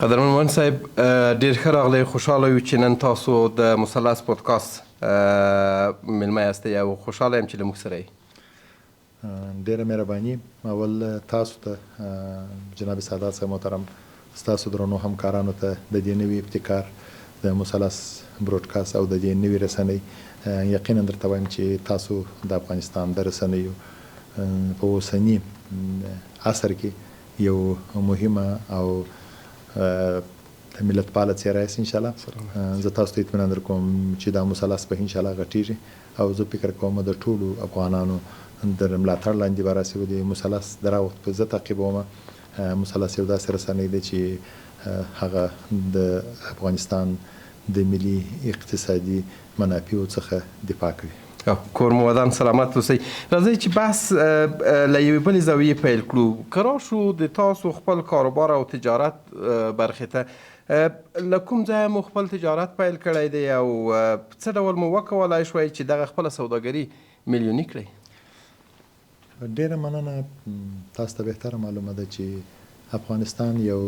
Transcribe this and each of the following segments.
قدرمن مومند صاحب، ډیر ښه راغلی، خوشحاله یو چې نن تاسو د مثلث پودکاست میلمه یاستئ او خوشحاله یم چې له موږ سره یئ. ډیره مهرباني اول تاسو ته جناب سادات صاحب محترم، ستاسو درنو همکارانو ته د دې نوي ابتکار د مثلث بروډکاست او د دې نوي رسنۍ. یقینا درته وایم چې تاسو د افغانستان د رسنیو په اوسني عصر کې یو مهمه او ملتپاله څېره یاست. ان شاء الله زه تاسو ته اطمینان درکوم چې دا مثلث به ان شاء الله غټیږي او زه فکر کوم د ټولو افغانانو د ملاتړ لاندې به راسي. د مثلث د را وخت په زه تعقیبوم. مثلث یو داسې رسنۍ دی چې هغه د افغانستان د ملي اقتصادي منافعو څخه دفاع کوي. کور مو ودان، سلامت اوسئ. راځئ چې بحث له یوې بلې زاویې پیل کړو. که راشو د تاسو خپل کاروبار او تجارت برخې ته، له کوم ځایه مو خپل تجارت پیل کړی دی او څه ډول مو وکولای شوای چې دغه خپله سوداګري میلیوني کړئ؟ ډیره مننه. تاسو ته بهتره معلومه ده چې افغانستان یو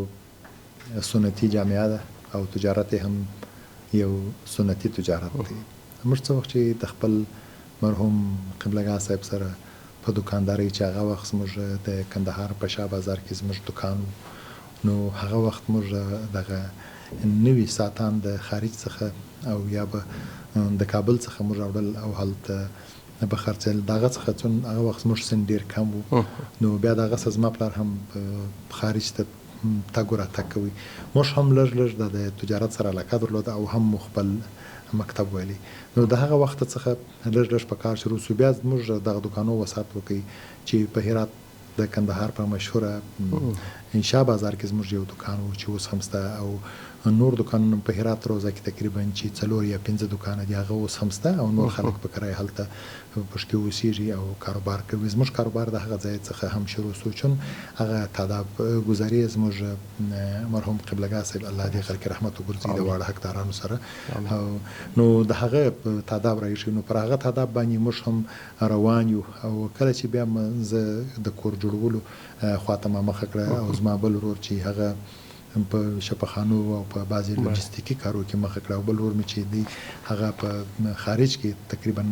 سنتي جامعه ده او تجارت هم یو سنتي تجارت دی. موږ څه وخت چې د خپل مرحوم قبلګاه صاحب سره په دوکاندارۍ، چې هغه وخت زموږ د کندهار په شاه بازار کې زموږ دوکان و، نو هغه وخت موږ دغه نوي ساتان د خارج څخه او یا به د کابل څخه موږ راوړل او هلته به خرڅېل. د هغه څخه څون هغه وخت زموږ سن ډېر کم و، نو بیا د هغه څخه زما پلار هم خارج ته تګ و راتګ کوي. موږ هم لږ لږ د تجارت سره علاقه درلوده او هم مو خپل مکتب ویلی، نو د هغه وخت څخه لږ لږ په کار شروع شو. بیا زموږ دغه دوکانو وسعت وکړي چې په هرات د کندهار په مشهوره شاه بازار کې زموږ یو دوکان و چې اوس هم شته، او نور دوکانونه په هرات روضه کې تقریبا چې 4 یا 5 دوکانه دي، هغه اوس هم شته او نور خلک په کرایه هلته پکې اوسېږي او کاروبار کوي. زموږ کاروبار د هغه ځای څخه هم شروع شو، چون هغه تاداب ګزاري زموږ مرحوم قبلګاه صاحب الله دې غرق رحمت وګرځي د واړه حقدارانو سره، نو د هغه تاداب راایښی، نو پر هغه تاداب باندې موږ هم روان یو. او کله چې بیا زه د کور جوړولو خواته ما مخه کړه او زما بل ورور چې هغه په شپخانو او په بعضې لوجستیکي کارو کې مخه کړه، او بل ورور مې چې دی هغه په خارج کې تقریبا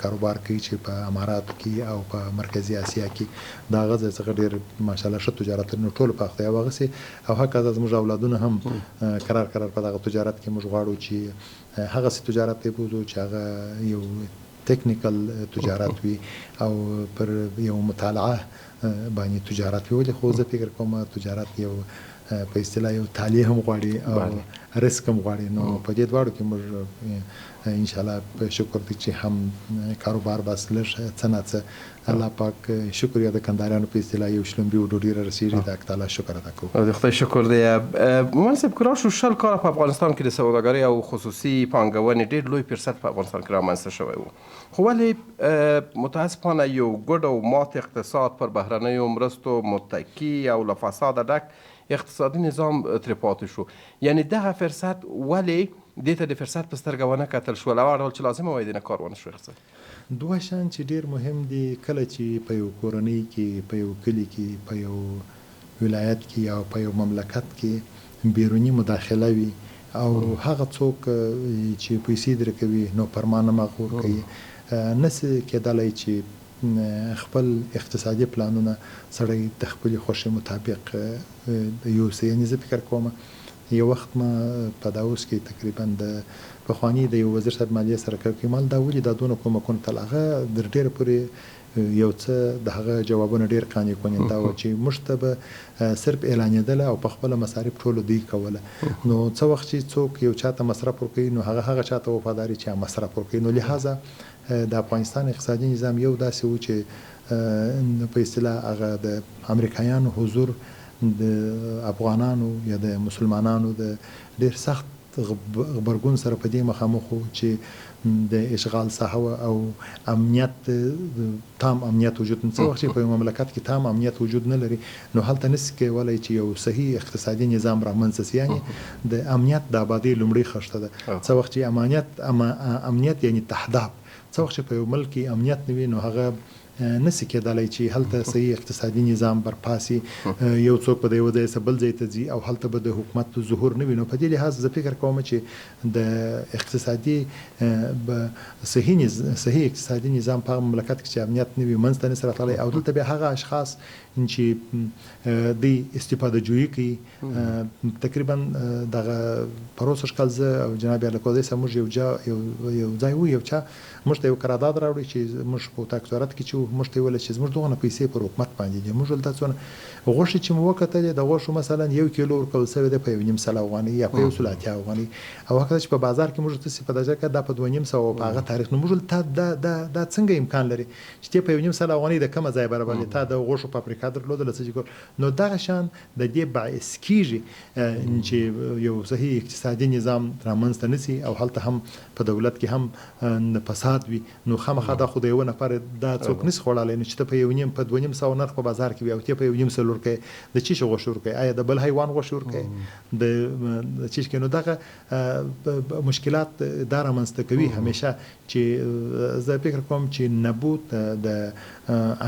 کاروبار کوي چې په اماراتو کې او په مرکزي اسیا کې، د هغه ځای څخه ډېر ماشاءالله ښه تجارت لري، نو ټول په اخته او هغسې او هکذا زموږ اولادونه هم کرار کرار په دغه تجارت کې موږ غواړو چې هغسې تجارت ته بوځو چې هغه یو تکنیکل تجارت وي او پر یو مطالعه باندې تجارت وي. ولې خو زه فکر کوم تجارت یو په اصطلاح یو تالیه هم غواړي او ریسک هم غواړي، نو په دې دواړو کې موږ ان شاء الله په شکر دی چې هم کاروبار بس لږ څه ناڅه الله پاک شکر یا د کندهاریانو په اصطلاح یو شلومبي او ډوډۍ را رسېږي، د حق تعالی شکر ادا کوو. د خدای شکر دی. مومند صاحب، که راشو 20 کاله په افغانستان کې د سوداګرۍ او خصوصي پانګونې ډېر لوی فرصت په افغانستان کې رامنځته شوی و، خو ولې متاسفانه یو ګډ او مات اقتصاد، پر بهرنیو مرستو متکي او له فساده ډک اقتصادي نظام ترې پاتې شو؟ یعنې دغه فرصت ولې دې ته د فرصت په سترګه ونه کتل شول او هغه ډول چې لازمه وای دې نه کار ونه شو اخیستی؟ دوه شیان چې ډېر مهم دي، کله چې په یو کورنۍ کې، په یو کلي کې، په یو ولایت کې یا په یو مملکت کې بیروني مداخله وي او هغه څوک چې پیسې درکوي نو فرمان هم هغه ورکوي، نه شي کېدلی چې خپل اقتصادي پلانونه سړی د خپلې خوښې مطابق یوسي. یعنې زه فکر کوم یو وخت ما په داوس کې تقریبا د پخواني د یو وزیر صاحب مالیې سره کوي، مال دا ولې دا دونه کومکونه تل هغه در ډېره پورې یو څه د هغه جوابونه ډېر قانع کننده و چې موږ ته به صرف اعلانېدله او په خپله مصارف ټولو دوی کوله. نو څه وخت چې څوک یو چاته مصرف ورکوي نو هغه هغه چاته وفاداري چې مصرف ورکوي. نو لهذا د افغانستان اقتصادي نظام یو داسې و چې په اصطلاح هغه د امریکایانو حضور د افغانانو یا د مسلمانانو د ډېر سخت غبرګون سره په دې مخامخ و چې د اشغال ساحه وه او امنیت، تام امنیت وجود نه. څه وخت چې په یو مملکت کې تام امنیت وجود نه لري نو هلته نشي کولی چې یو صحیح اقتصادي نظام رامنځته شي. یعنې د امنیت د آبادۍ لومړۍ خښته ده. څه وخت چې امنیت یعنې تهداب، څه وخت چې په یو ملک کې امنیت نه وي نو هغه نه سي کېدلای چي هلته صحیح اقتصادي نظام برپا سي، یو څوک به د یوه ځای څخه بل ځای ته ځي او هلته به د حکومت ظهور نه وي، نو په دې لحاظ زه فکر کوم چي د اقتصادي صحیح صحیح اقتصادي نظام په هغه مملکت کي چي امنیت نه وي منځ ته نه سي راتللای او دلته بیا هغه اشخاص چي دوی استفاده جویي کوي تقریبا دغه پروسږ کال زه او جناب الکوزی صاحب موږ یو جا یو یو ځای وو، یو چا موږ ته یو قرارداد راوړی چې موږ په اتاق تجارت کې چې وو، موږ ته یې ویل چې زموږ دغونه پیسې پر حکومت باندې دي. موږ ویل دا څونه غوښې چې مو وکتلې، د غوښو مثلا یو کیلو ورکول شوې ده په یو نیم سل افغانۍ یا په یو سل اتیا افغانۍ، او هکذا چې په بازار کې موږ تاسې په دجه کې دا په 250 وه په هغه تاریخ. نو موږ ویل تا دا دا دا څنګه امکان لري چې ته په یو نیم سل افغانۍ د کومه ځایه برابرې، تا د غوښو فابریکه درلودله څه چې کول. نو دغه شان د دې باعث کیږي چې یو صحیح اقتصادي نظام رامنځته نه شي او هلته هم په دولت کې هم فساد وي، نو خامخا دا خو د یوه نفر دا څوک نه شي خوړلی. نو چې ته په یو نیم په 250 نرخ په بازار کې وي او ته په یو نیم سل ورکوې، د چی شي غوښې ورکوې؟ آیا د بل حیوان غوښې ورکوې؟ د چی شي؟ نو دغه مشکلات دا رامنځته کوي همیشه چې زه فکر کوم چې نبوت د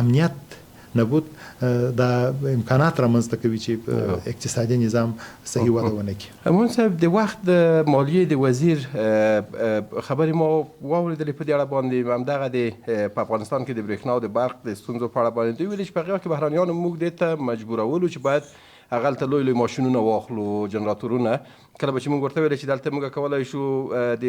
امنیت نبوت دا امکانات رامنځته کوي چې اقتصادي نظام صحیح وده ونه کړي. امون صاحب، د وخت د مالیې د وزیر خبرې ما واورېدلې په دې اړه باندې، همدغه د په افغانستان کې د برېښنا او د برق د ستونزو په اړه باندې. دوی ویلي چې په هغه وخت کې بهرنیانو موږ دې ته مجبورولو چې باید هغلته لوی لوی ماشینونه واخلو، جنراتورونه. کله به چې موږ ورته ویل چې دلته موږ کولای شو د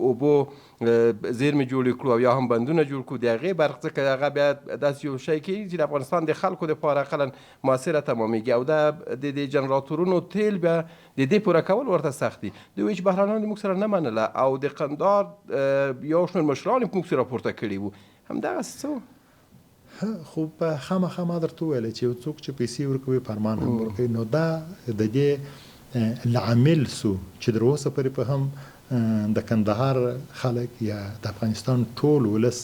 اوبو زیرمې جوړې کړو او یا هم بندونه جوړ کړو د هغې برق، ځکه هغه بیا داسې یو شی کېږي چې د افغانستان د خلکو دپاره اقلا موثره تمامېږي، او دا د دې جنراتورونو تیل بیا د دې پوره کول ورته سخت دي. دوی وایي چې بهرنیانو موږ سره نه منله او د قندهار یو شمېر مشران یې موږ سره راپورته کړي وو. همدغسې څه وو؟ خو په خامخا ما درته وویل چې یو څوک چې پیسې ورکوي فرمان هم ورکوي، نو دا د دې لامل سو چې تر اوسه پورې په هم د کندهار خلک یا د افغانستان ټول ولس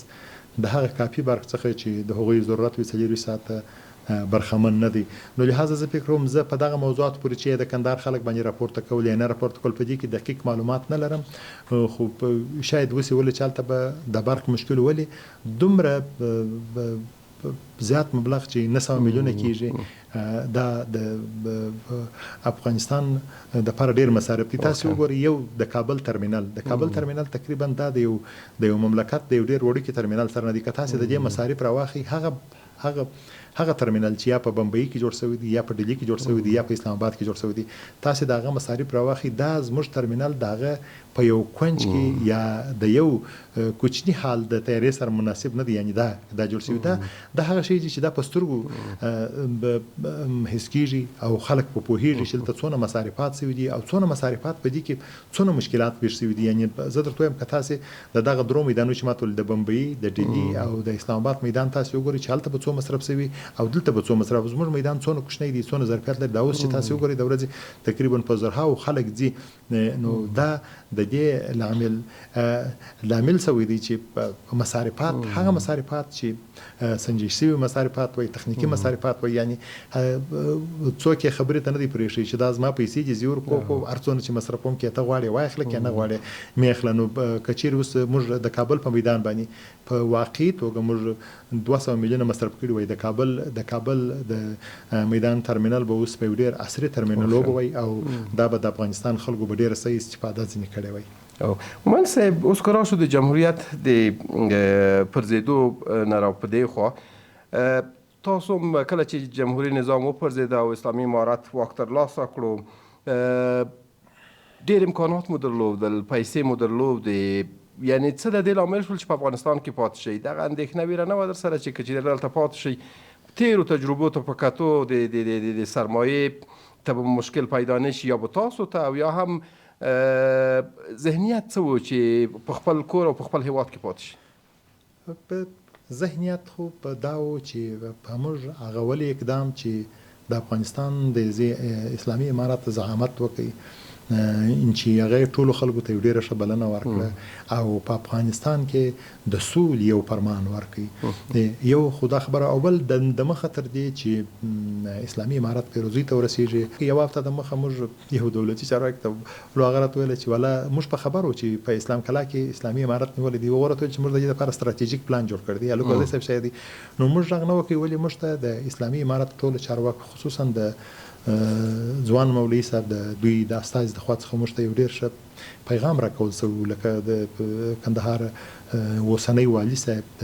د هغه کافي برق څخه چې د هغوی ضرورت وي 24 ساعته برخمن نه دی. نو لهذا زه فکر کوم زه په دغه موضوعاتو پورې چې د کندهار خلک باندې راپورته کول یا نه راپورته کول په دې کې دقیق معلومات نه لرم، خو شاید وسي ولې چې هلته به د برق مشکل ولې دومره زیات مبلغ چې 900 میلیونه کیږي دا د افغانستان د لپاره ډیر مصارف دي. تاسو وګورئ یو د کابل ترمینل، د کابل ترمینل تقریبا دا د یو مملکت د یو ډیر وړوکي ترمینل سره نه دی. که تاسو د دې مصارف راواخلئ، هغه هغه هغه ترمینل چې یا په بمبئی کې جوړ شوی دی، یا په ډیلي کې جوړ شوی دی، یا په اسلام آباد کې جوړ شوی دی، تاسو د هغه مصارف راواخلئ، دا زموږ ترمینل د هغه په یو کنج کې یا د یو کوچني حال د تیارې سره مناسب نه دی. یعنی دا دا جوړ شوی دا دا هغه شی چې دا په سترګو حس کیږي او خلک په پوهیږي چې دلته څونه مصارفات شوي دي او څونه مصارفات په دې کې څونه مشکلات پېښ شوي دي. یعنی زه درته وایم که تاسې د دغه درو میدانو چې ماته د بمبئی، د ډیلي او د اسلام آباد میدان تاسې وګورئ چې هلته به څو مصرف شوي او دلته به څو مصرف، زموږ میدان څونه کوچنی دی، څونه ظرفیت لري. دا اوس چې تاسې وګورئ د ورځې تقریبا په زرهاوو خلک ځي، نو دا د دې لامل شوی دی چې مصارفات، هغه مصارفات چې سنجش شوي مصارفات وای، تخنیکي مصارفات وای، یعنی څوک یې خبرې ته نه دی پرېښی چې دا زما پیسې دي زه ورکوم، هر څونه چې مصرفوم که ته غواړې واخله که نه غواړې مې اخله. نو که چیرې اوس موږ د کابل په میدان باندې په واقعي توګه موږ 200 میلیونه مصرف کړي وای، د کابل د میدان ترمینل به اوس په یو ډېر عصري ترمینل به وای او دا به د افغانستان خلکو به ډېره صحیح استفاده ځینې کړې وای. مومند صاحب، اوس که راشو د جمهوریت د پرځېدو نه را په دې خوا، تاسو هم کله چې جمهوري نظام وپرځېده او اسلامي امارت واک ترلاسه کړو، ډېر امکانات مو درلودل، پیسې مو درلودې، یعنی څه د دې لامل شول چې په افغانستان کې پاتې شئ؟ دغه اندېښنه ویره نه وه در سره چې که چېرې دلته پاتې شئ، تېرو تجربو ته په کتو د سرمایې ته به مشکل پیدا نه شي یا به تاسو ته، او یا هم ذهنیت څه و چې په خپل کور او په خپل هیواد کې پاتې شي؟ په ذهنیت خو په دا و چې په موږ هغه ولې اقدام چې د افغانستان د اسلامي امارت زعامت وکړي، چې هغه ټولو خلکو ته یو ډیره ښه بلنه ورکړه او په افغانستان کې د سولې یو فرمان ورکړي. یو خو دا خبره، او بل د مخه تر دې چې اسلامي امارت پیروزۍ ته ورسیږي، یوه هفته د مخه موږ یو دولتي چارواکي ته لو هغه راته ویل چې والا موږ په خبرو چې په اسلام کلا کې اسلامي امارت نیولی دی، هغه راته ویل چې موږ د دې لپاره ستراتیژیک پلان جوړ کړی دی، الوکوزی صاحب شاید دی، نو موږ غږ نه وکړي، ولې موږ ته د اسلامي امارت ټولو چارواکو خصوصا د ځوان مولوي صاحب د دوی د استازي د خوا څخه موږ ته یو ډېر ښه پیغام راکول شوی، لکه د کندهار اوسنی والي صاحب، د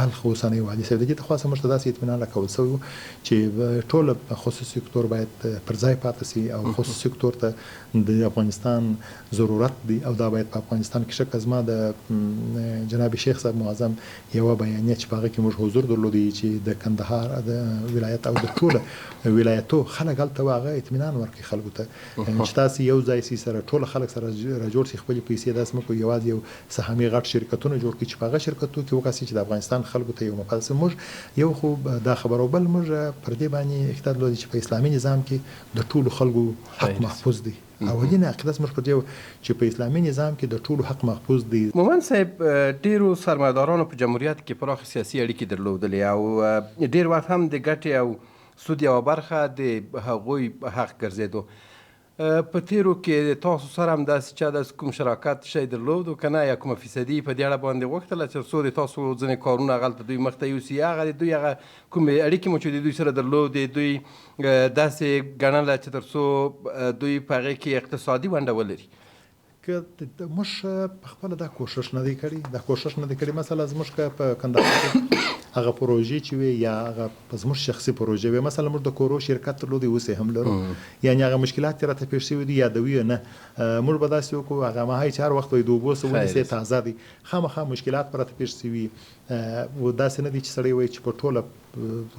بلخ اوسنی والي صاحب، د دې د خوا څخه موږ ته داسې اطمینان راکول شوی و چې ټول خصوصي سکتور باید پر ځای پاتې شي او خصوصي سکتور ته د افغانستان ضرورت دی او دا باید په افغانستان کې ښه. که زما د جناب شیخ صاحب معظم یوه بیانیه چې په هغه کې موږ حضور درلودی چې د کندهار د ولایت او د ټوله ولایتو خلک هلته وه، هغه اطمینان ورکړي خلکو ته چې تاسو یو ځای سي سره ټول خلک سره راجوړ سي، خپلې پیسې داسې مه کوئ یوازې یو سهامي غټ شرکتونه جوړ کړي چې په هغه شرکتو کې وکاسي چې د افغانستان خلکو ته یو مفاد سي. موږ یو خو دا خبره، بل موږ پر دې باندې اقتدا درلودی چې په اسلامي نظام کې د ټولو خلکو حق محفوظ دی. اولینه عقیده زموږ پر دې چې په اسلامي نظام کې د ټولو حق محفوظ دی. مومند صاحب، ډیرو سرمایهدارانو په جمهوریت کې پراخې سیاسي اړیکې درلودلې او ډیر وخت هم د ګټې او سود یوه برخه د هغوی حق ګرځېدو. په تیرو کې تاسو سره هم داسې چا داسې کوم شراکت شی درلود که نه، یا کومه فیصدي په دې اړه باندې غوښتله چې څو د تاسو ځینې کارونه هغلته دوی مخته یوسي، یا هغه د دوی هغه کومې اړیکې مو چې د دوی سره درلودې دوی داسې ګڼله چې تر څو دوی په هغې کې اقتصادي ونډه ولري؟ که موږ په خپله دا کوښښ نه دی کړی، دا کوښښ نه دی کړی. مثلا زموږ که په کندهار کې هغه پروژې چې وې یا هغه زموږ شخصي پروژې وې، مثلا موږ د کورو شرکت درلودی، اوس یې هم لرو، یعنې هغه مشکلات چې راته پېښ شوي دي یادوي یې نه. موږ به داسې وکړو، هغه ماهی چې هر وخت وایي د اوبو څخه ونیسې تازه دی، خامخا مشکلات به راته پېښ شوي. داسې نه دی چې سړی وایي چې په ټوله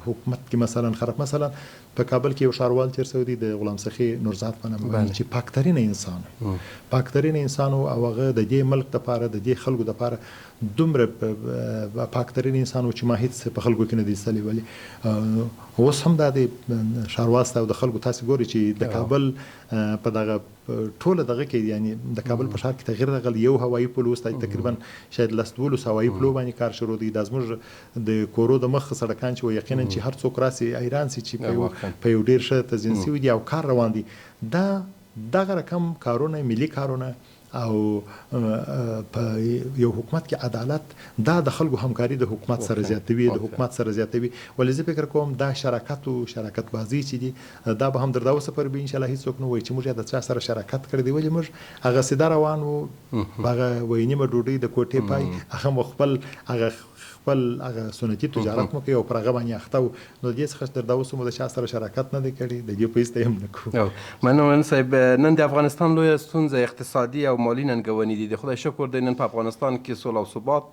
حکومت کې مثلا خراب، مثلا په کابل کې یو ښاروال تېر شوی دی د غلام سخي نورزاد په نامه باندې چې پاکترینه انسان و، پاکترینه انسان و او هغه د دې ملک دپاره د دې خلکو دپاره دومره پاکترین انسان و چې ما هیڅ په خلکو کې نه دی لیدلی. ولې اوس هم دا دی ښاروال سته او د خلکو تاسې ګورئ چې د کابل په دغه ټوله دغه کې، یعنی د کابل په ښار کې تغیر راغلی، یو هوایي پل اوس تقریبا شاید لس دولس هوایي پلو باندې کار شروع دی. دا زموږ د کورو د مخ سړکان چې یقینا چې هر څوک راسي حیران سي چې په یو ډېر ښه تزئین سوي دي او کار روان دی. دا دغه رقم کارونه، ملي کارونه او په یو حکومت کې عدالت، دا د خلکو همکاري د حکومت سره زیاتوي، د حکومت سره زیاتوي. ولې زه فکر کوم دا شراکت او شراکت بازی چې دي دا به هم در دا اوسه پورې به انشاءالله هیڅوک نه وایي چې موږ یا د چا سره شراکت کړی دی. ولې موږ هغه سیده روان وو، هغه وایي نیمه ډوډۍ د کوټې پای، هغه مو خپل هغه خپل هغه سنتي تجارت مو کوي او پر هغه باندې اخته وو. نو دې څخه تر دا اوسه مو د چا سره شراکت نه دی کړی، د دې په هیڅ هم نه کوو. مننه مومند صاحب. نن د افغانستان لویه ستونزه اقتصادي او مالي ننګونې دي. د خدای شکر دی نن په افغانستان کې سوله او ثبات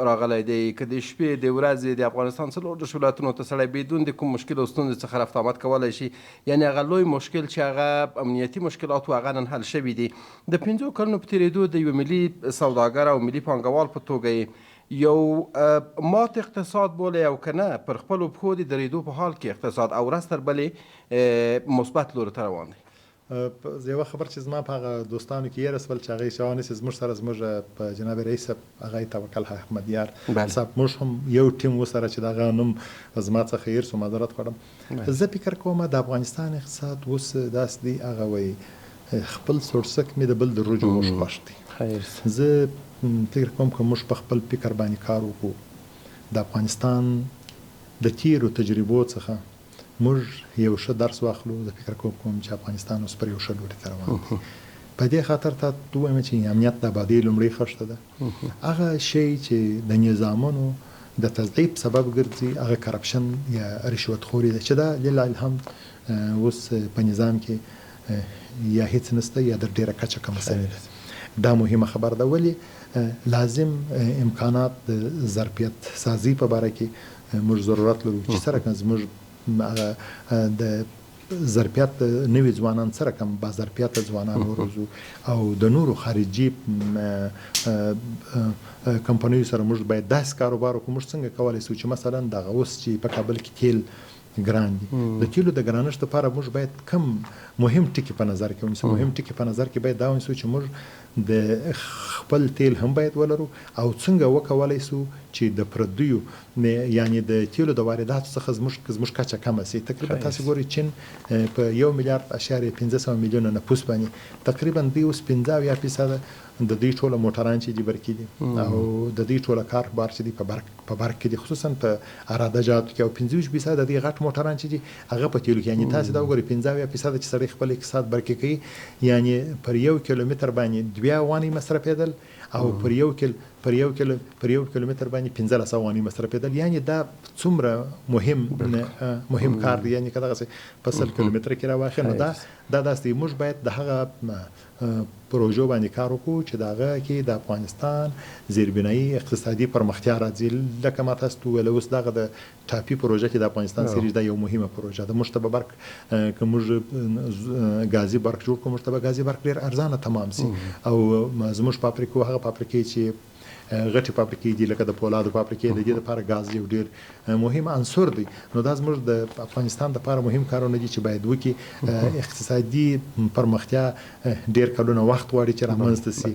راغلی دی. که د شپې د ورځې د افغانستان 34 ولایتونو ته سړی بدون د کوم مشکل او ستونزې څخه رفت آمد کولی شي، یعنې هغه لوی مشکل چې هغه امنیتي مشکلات وو هغه نن حل شوي دي. د 5 کلونو په تېرېدو د یو ملي سوداګر او ملي پانګوال په توګه یې یو مات اقتصاد بولې او که نه پر خپلو پښو د درېدو په حال کې اقتصاد او ورځ تر بلې مثبت لوري ته روان دی. یوه خبر چې زما په هغه دوستانو کې یې رسول چې هغه یې شوانه چې زموږ سره زموږ په جناب رئیس صاحب هغه یې توکل احمدیار صاحب موږ هم یو ټیم وسره چې د هغه نوم زما څخه هېر سو، معذرت غواړم. زه فکر کوم د افغانستان اقتصاد اوس داسې دی، هغه وایي خپل سوړسک مې د بل د روجو غوښ خوښ دی. زه فکر کوم که موږ په خپل فکر باندې کار وکړو، د افغانستان د تیرو تجربو څخه موږ یو ښه درس واخلو، زه فکر کوم چې افغانستان اوس پر یو ښه لوري ته روان دی. په دې خاطر ته ووایم چې امنیت د آبادۍ لومړۍ خښته ده. هغه شی چې د نظامونو د تضعیف سبب ګرځي هغه کرپشن یا رشوتخوري ده چې دا لله الحمد اوس په نظام کې یا هیڅ نشته یا در ډېره کچه کمه شوې ده. دا مهمه خبره ده. ولې لازم امکانات د ظرفیت سازي په باره کې موږ ضرورت لرو چې څه رقم زموږ هغه د ظرفیت نوي ځوانان څه رقم با ظرفیته ځوانان وروزو او د نورو خارجي کمپنیو سره موږ باید داسې کاروبار وکړو. موږ څنګه کولی شو چې مثلا دغه اوس چې په کابل کې تیل ګران دي. د تیلو د ګرانښت لپاره موږ باید کوم مهم ټکي په نظر کې ونیسو؟ مهم ټکي په نظر کې باید دا ونیسو چې موږ د خپل تیل هم باید ولرو او څنګه وکولای سو چې د پردیو یعنی د تیلو د وارداتو څخه زموږ کچه کمه سي. تقریبا تاسو ګورئ چین په یو میلیارد اشاریه 500 میلیونه نفوس باندې تقریبا دوی اوس 75% د دوی ټوله موټران چې دي برقي دي او د دوی ټوله کار بار چې دي په برق کې دي، خصوصا په اراده جاتو کې، او 25% د دوی غټ موټران چې دي هغه په تیلو کې. یعنی تاسو دا وګورئ 75% چې سړی خپل اقتصاد برقي کوي، یعنی پر یو کیلومتر باندې 2 افغانۍ مصرفېدل او پر یو کیلومتر باندې 15 افغانۍ مصرفېدل. یعنی دا څومره مهم کار دی. یعنی که دغسې په 100 کیلومتر کې راواخلې نو دا داسې دی. موږ باید د هغه پروژو باندې کار وکړو چې د هغه کې د افغانستان زیربنایي اقتصادي پرمختیا راځي. لکه ما تاسو ته وویل اوس دغه د ټاپي پروژه چې د افغانستان سریج دا یو مهمه پروژه ده. موږ ته به برق که موږ ګازي برق جوړ کړو موږ ته به ګازي برق ډېر ارزانه تمام سي. او زموږ فابریکو هغه فابریکې چې غټې فابریکې دي لکه د پولادو فابریکې، د دې لپاره ګاز یو ډېر مهم عنصر دی. نو دا زموږ د افغانستان لپاره مهم کارونه دي چې باید وکړي. اقتصادي پرمختیا ډېر کلونه وخت غواړي چې رامنځته سي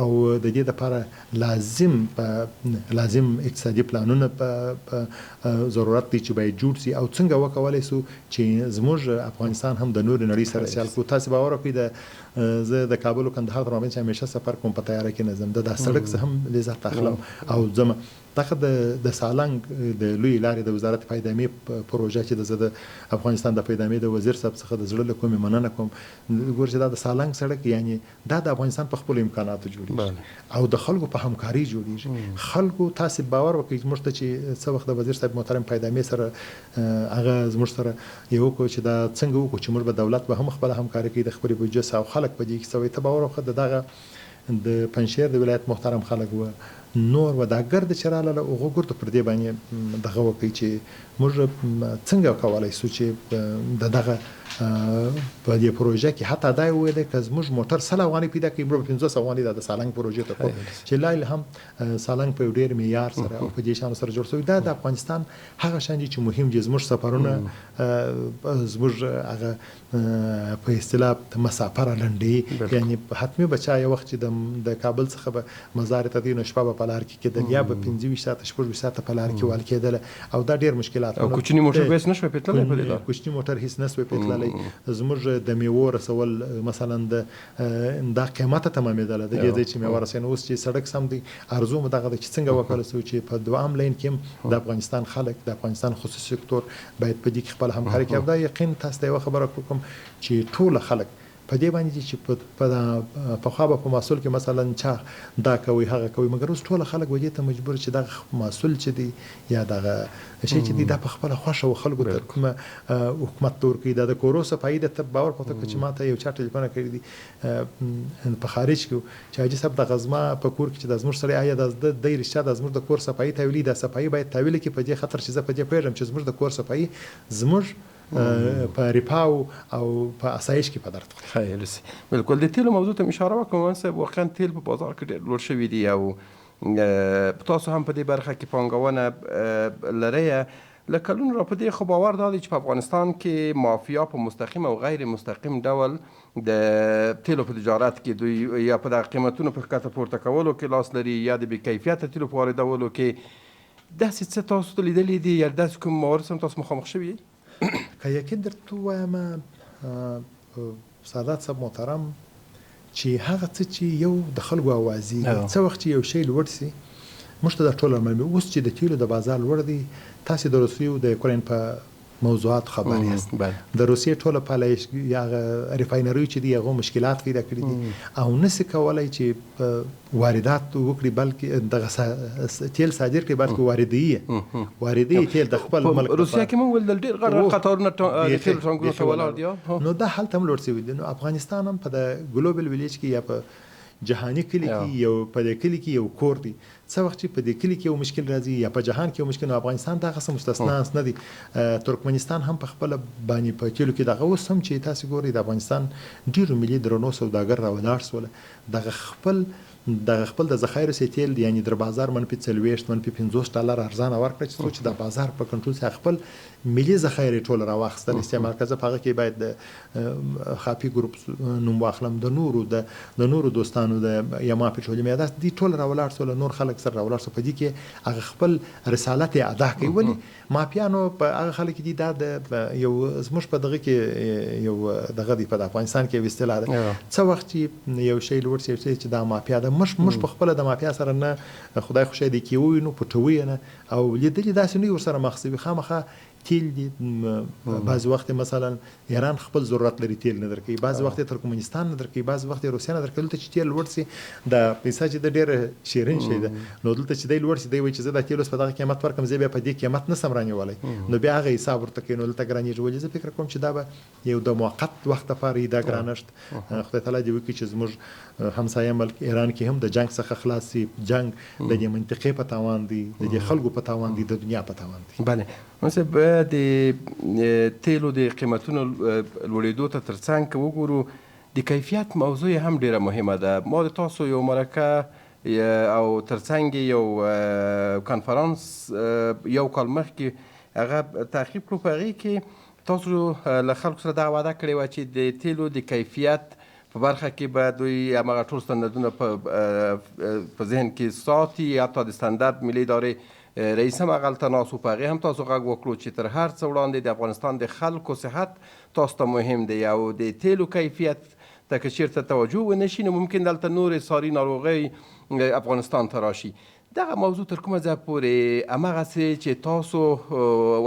او د دې لپاره لازم اقتصادي پلانونه په ضرورت دی چې باید جوړ سي او څنګه وکولای سو چې زموږ افغانستان هم د نورې نړۍ سره سیال کړو. تاسې باور وکړئ زه د کابل او کندهار تر مابین چې همیشه سفر کوم په طیاره کې نه ځم، د دا سړک څخه هم لذت اخلم او ځم. دغه د سالنګ د لوی لارې د وزارت پیدامې پروژه چې زه د افغانستان د پیدامې د وزیر صاحب څخه د زړه له کومې مننه کوم. ګور چې دا د سالنګ سړک یعنی دا د افغانستان په خپلو امکاناتو جوړیږي او د خلکو په همکارۍ جوړیږي. خلکو تاسې باور وکړئ موږ ته چې څه وخت د وزیر صاحب محترم پیدامې سره هغه زموږ سره یې وکړو چې دا څنګه وکړو چې موږ به دولت به هم خپله همکاري کوي د خپلې بودجې څخه او خلک په دې کې څه وایي. ته باور وکړه د دغه د پنجشیر د ولایت محترم خلک وه نور و دا ګرد چې راغله هغو ګردو پر دې باندې دغه وکړي چې موږ څنګه کولای سو چې د دغه په دې پروژه کې حتی دا یې وویل که زموږ موټر 100 افغانۍ پیدا کوي موږ به 50 افغانۍ دا د سالنګ پروژې ته کوو چې لا هم سالنګ په یو ډېر معیار سره او په دې شانو سره جوړ شوی. دا د افغانستان هغه شیان دي چې مهم دي. زموږ سفرونه زموږ هغه په اصطلاح مسافه رالنډوي. یعنی حتمي به چا یو وخت چې د کابل څخه به مزار ته دی نو شپه به په لار کې کېدل یا به 25 ساعته 26 ساعته په لار کې وال کېدله او دا ډېر مشکلات. او کوچني موټر به هېڅ نه شوی پرې تللی په دې لار؟ کوچني موټر هېڅ نه شوی پرې تللی. زموږ د میوو رسول مثلا دا قیمته تمامېدله د دې ځای چې میوه رسوي. نو اوس چې سړک سم دی ارزو مو دغه ده چې څنګه وکړای سو چې په دوام لین کې هم د افغانستان خلک د افغانستان خصوصي سکتور باید په دې کې خپله همکاري کوي. او دا یقین تاسو ته یوه خبره کوم چې ټوله خلک په دې باندې دي چې پخوا به په محصول کې مثلا چا دا کوي هغه کوي، مګر اوس ټوله خلک و دې ته مجبور چې دغه محصول چې دی یا دغه شی چې دی دا په خپله خوښه و خلکو ته کومه حکومت ته ورکوي. دا د کورو صفایي ده. ته باور پخته کړه چې ما ته یو چا ټلیفون کړی دی په خارج کې چې حاجي صاحب دغه زما په کور کې چې دا زموږ سړی آیا دا دی رښتیا دا زموږ د کور صفایي تاویلي، دا صفایي باید تاویله کړي په دې خاطر چې زه په دې پوهېږم چې زموږ د کور صفایي زموږ په رفاه او په اسایش کې په درد خوري. خیر سي. بالکل د تیلو موضوع ته اشاره وکړم صاحب، واقعا تیل په بازار کې ډېر لوړ شوي دي او تاسو هم په دې برخه کې پانګونه لرئ. له کلونو را په دې خو باور دا دی چې په افغانستان کې مافیا په مستقیم او غیر مستقیم ډول د تیلو په تجارت کې دوی یا په دغه قیمتونو په ښکته پورته کولو کې لاس لري یا د بې کیفیته تیلو په واردولو کې. داسې څه تاسو ته لیدلي دي یا داسې کوم موارد سره تاسو مخامخ شوي یئ؟ که یقین درته ووایم سادات صاحب محترم چې هغه څه چې یو د خلکو اوازې دي، څه وخت چې یو شی لوړ سي موږ ته دا ټول معلومېږي. اوس چې د تیلو د بازار لوړ دی تاسې د روسیې او د یوکراین په موضوعات خبر یاست. د روسیې ټوله پالایش یا هغه ریفاینریو چې دي هغو مشکلات پیدا کړي دي او نسي کولای چې واردات وکړي، بلکې دغه تیل صادر کړي، بلکې واردوي تیل د خپل ملک. روسیه کې موږ ولیدل ډېر غټ غټ قطارونه د تیلو ټانکونو ته ولاړ دي. نو دا هلته هم لوړ شوي دي. نو افغانستان هم په د ګلوبل ویلیج کې یا په جهاني کلي کې یو په دې کلي کې یو کور دی. څه وخت چې په دې کلي کې یو مشکل راځي یا په جهان کې یو مشکل، نو افغانستان دغه څه مستثنا نه دی. ترکمنستان هم په خپله باندې په تیلو کې دغه اوس هم چې تاسې ګورئ د افغانستان ډېرو ملي درنو سوداګر راولاړ سول، دغه خپل دغه خپل د ذخایرو سه تیل یعنی در بازار منفي 40 منفي 50 ډالر ارزانه ورکړه چې څو چې د بازار په کنټرول سه خپل ملي ذخایر ټول راواخیستل استعمال کړه. زه په هغه کې باید د خاپي ګروپ نوم واخلم، د نورو د نورو دوستانو، د یما پټرولیم یا داسې دي ټول راولاړ سول، نور خلک سره راولاړ سول، په دې کې هغه خپل رسالت یې ادا کوي. ولې مافیانو په هغه خلک دي، دا د یو زموږ په دغه کې یو دغه دی، په افغانستان کې یو اصطلاح ده، څه وخت چې یو شی لوړ شي چې دا مافیا ده، موږ په خپله د مافیا سره نه خدای خو شی دی کې ووینو، پټوي نه او لیدلي داسې نه ورسره مخ سوي. خامخا تیل دي، بعضې وخت مثلا ایران خپل ضرورت لري تیل نه درکوي، بعضې وخت ترکمنستان نه درکوي، بعضې وخت روسیه نه درکوي. دلته چې تیل لوړ سي دا پیسه چې د ډېره شیرین شی ده، نو دلته چې دی لوړ سي دی وایي چې زه دا تیل اوس په دغه قیمت ورکړم، زه بیا په دې قیمت نه سم رانیولی، نو بیا هغه حساب ورته کوي، نو دلته ګرانېږي. ولې زه فکر کوم چې دا به یو د موقت وخت لپاره دا ګرانښت، خدای تعالی دې وکړي چې زموږ همسایه ملک ایران کې هم د جنګ څخه خلاص سي. جنګ د دې منطقې په تاوان دی، د دې خلکو په تاوان دی، د دنیا په تاوان دی. بله مثلا د تیلو د قیمتونو لوړېدو ته ترڅنګ که وګورو د کیفیت موضوع یې هم ډېره مهمه ده. ما د تاسو یو مرکه او ترڅنګ یو کنفرانس یو کال مخکې هغه تعقیب کړو، په هغې کې تاسو له خلکو سره دا وعده کړې وه چې د تیلو د کیفیت په برخه کې به دوی هماغه ټول ستندردونه په ذهن کې ساتي، حتی د ستندرد ملي ادارې رئیس هم هغلته ناست و، په هغې هم تاسو غږ وکړو چې تر هر څه وړاندې د افغانستان د خلکو صحت تاسو ته مهم دی او د تیلو کیفیت ته که چیرته توجه ونه شي نو ممکن دلته نورې ساري ناروغۍ افغانستان ته راشي. دغه موضوع تر کومه ځایه پورې هماغسې چې تاسو